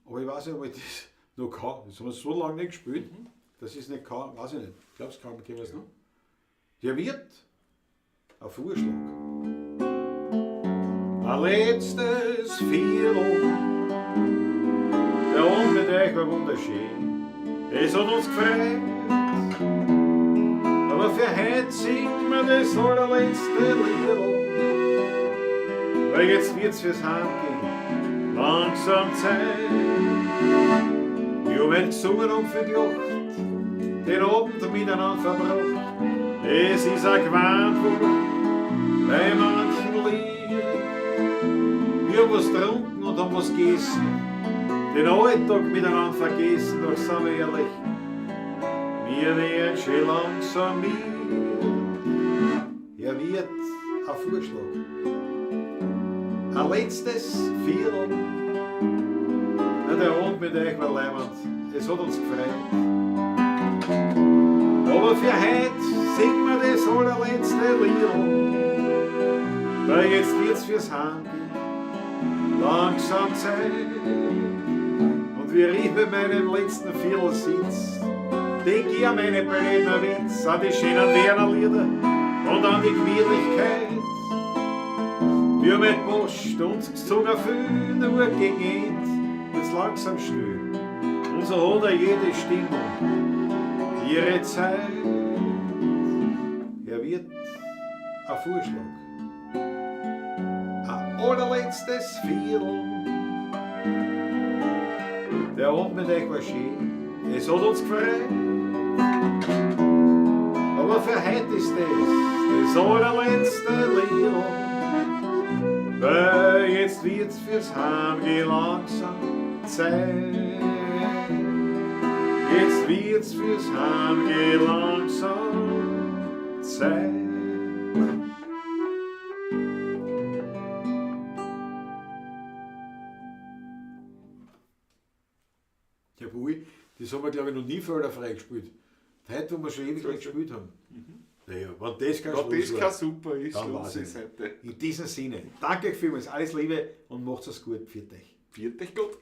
aber ich weiß nicht, ob ich das noch kann. Das haben wir so lange nicht gespielt, dass ich es nicht kann, weiß ich nicht. Glaubst du, kann man es noch? Der Wirt, ein Vorschlag. Ein letztes Viertel, der Abend mit euch war wunderschön. Es hat uns gefreut, aber für heute singen wir das allerletzte Liedl. Weil jetzt wird's fürs Heimgehen langsam Zeit. Wir haben gesungen und viel gelacht, den Abend miteinander verbracht. Es ist auch gewarnt worden bei manchen Lied. Wir haben was getrunken und haben was gegessen, den Alltag miteinander vergessen, doch sind wir ehrlich, wir werden schon langsam müde. Er wird ein Vorschlag, ein letztes Viertel. Na, der Abend mit euch war leibend, es hat uns gefreut. Aber für heute singen wir das allerletzte Liedl, weil jetzt wird's fürs Heimgehen langsam Zeit. Und wie ich bei meinem letzten Viertel sitz, denk ich an meine blöden Witz, an die schönen Werner-Lieder und an die Gemütlichkeit. Wir haben mit Post uns gesungen viel, nur gegen End, wird's langsam still. Und so hat er jede Stimmung ihre Zeit. Er wird ein Vorschlag, ein allerletztes Viertel. Der Abend mit euch war schön, es hat uns gefreut. Aber für heute ist das allerletzte Liedl. Weil jetzt wird's fürs Heimgehen langsam Zeit. Jetzt wird's fürs Heimgehen langsam Zeit. Jawohl, das haben wir, glaube ich, noch nie förderfrei gespielt. Heute, wo wir schon ewig nicht gespielt haben. Naja, wenn das kein Wenn das kein super ist, dann Schluss ist heute. In diesem Sinne, danke euch vielmals, alles Liebe und macht's es gut. Pfiat euch. Pfiat euch gut.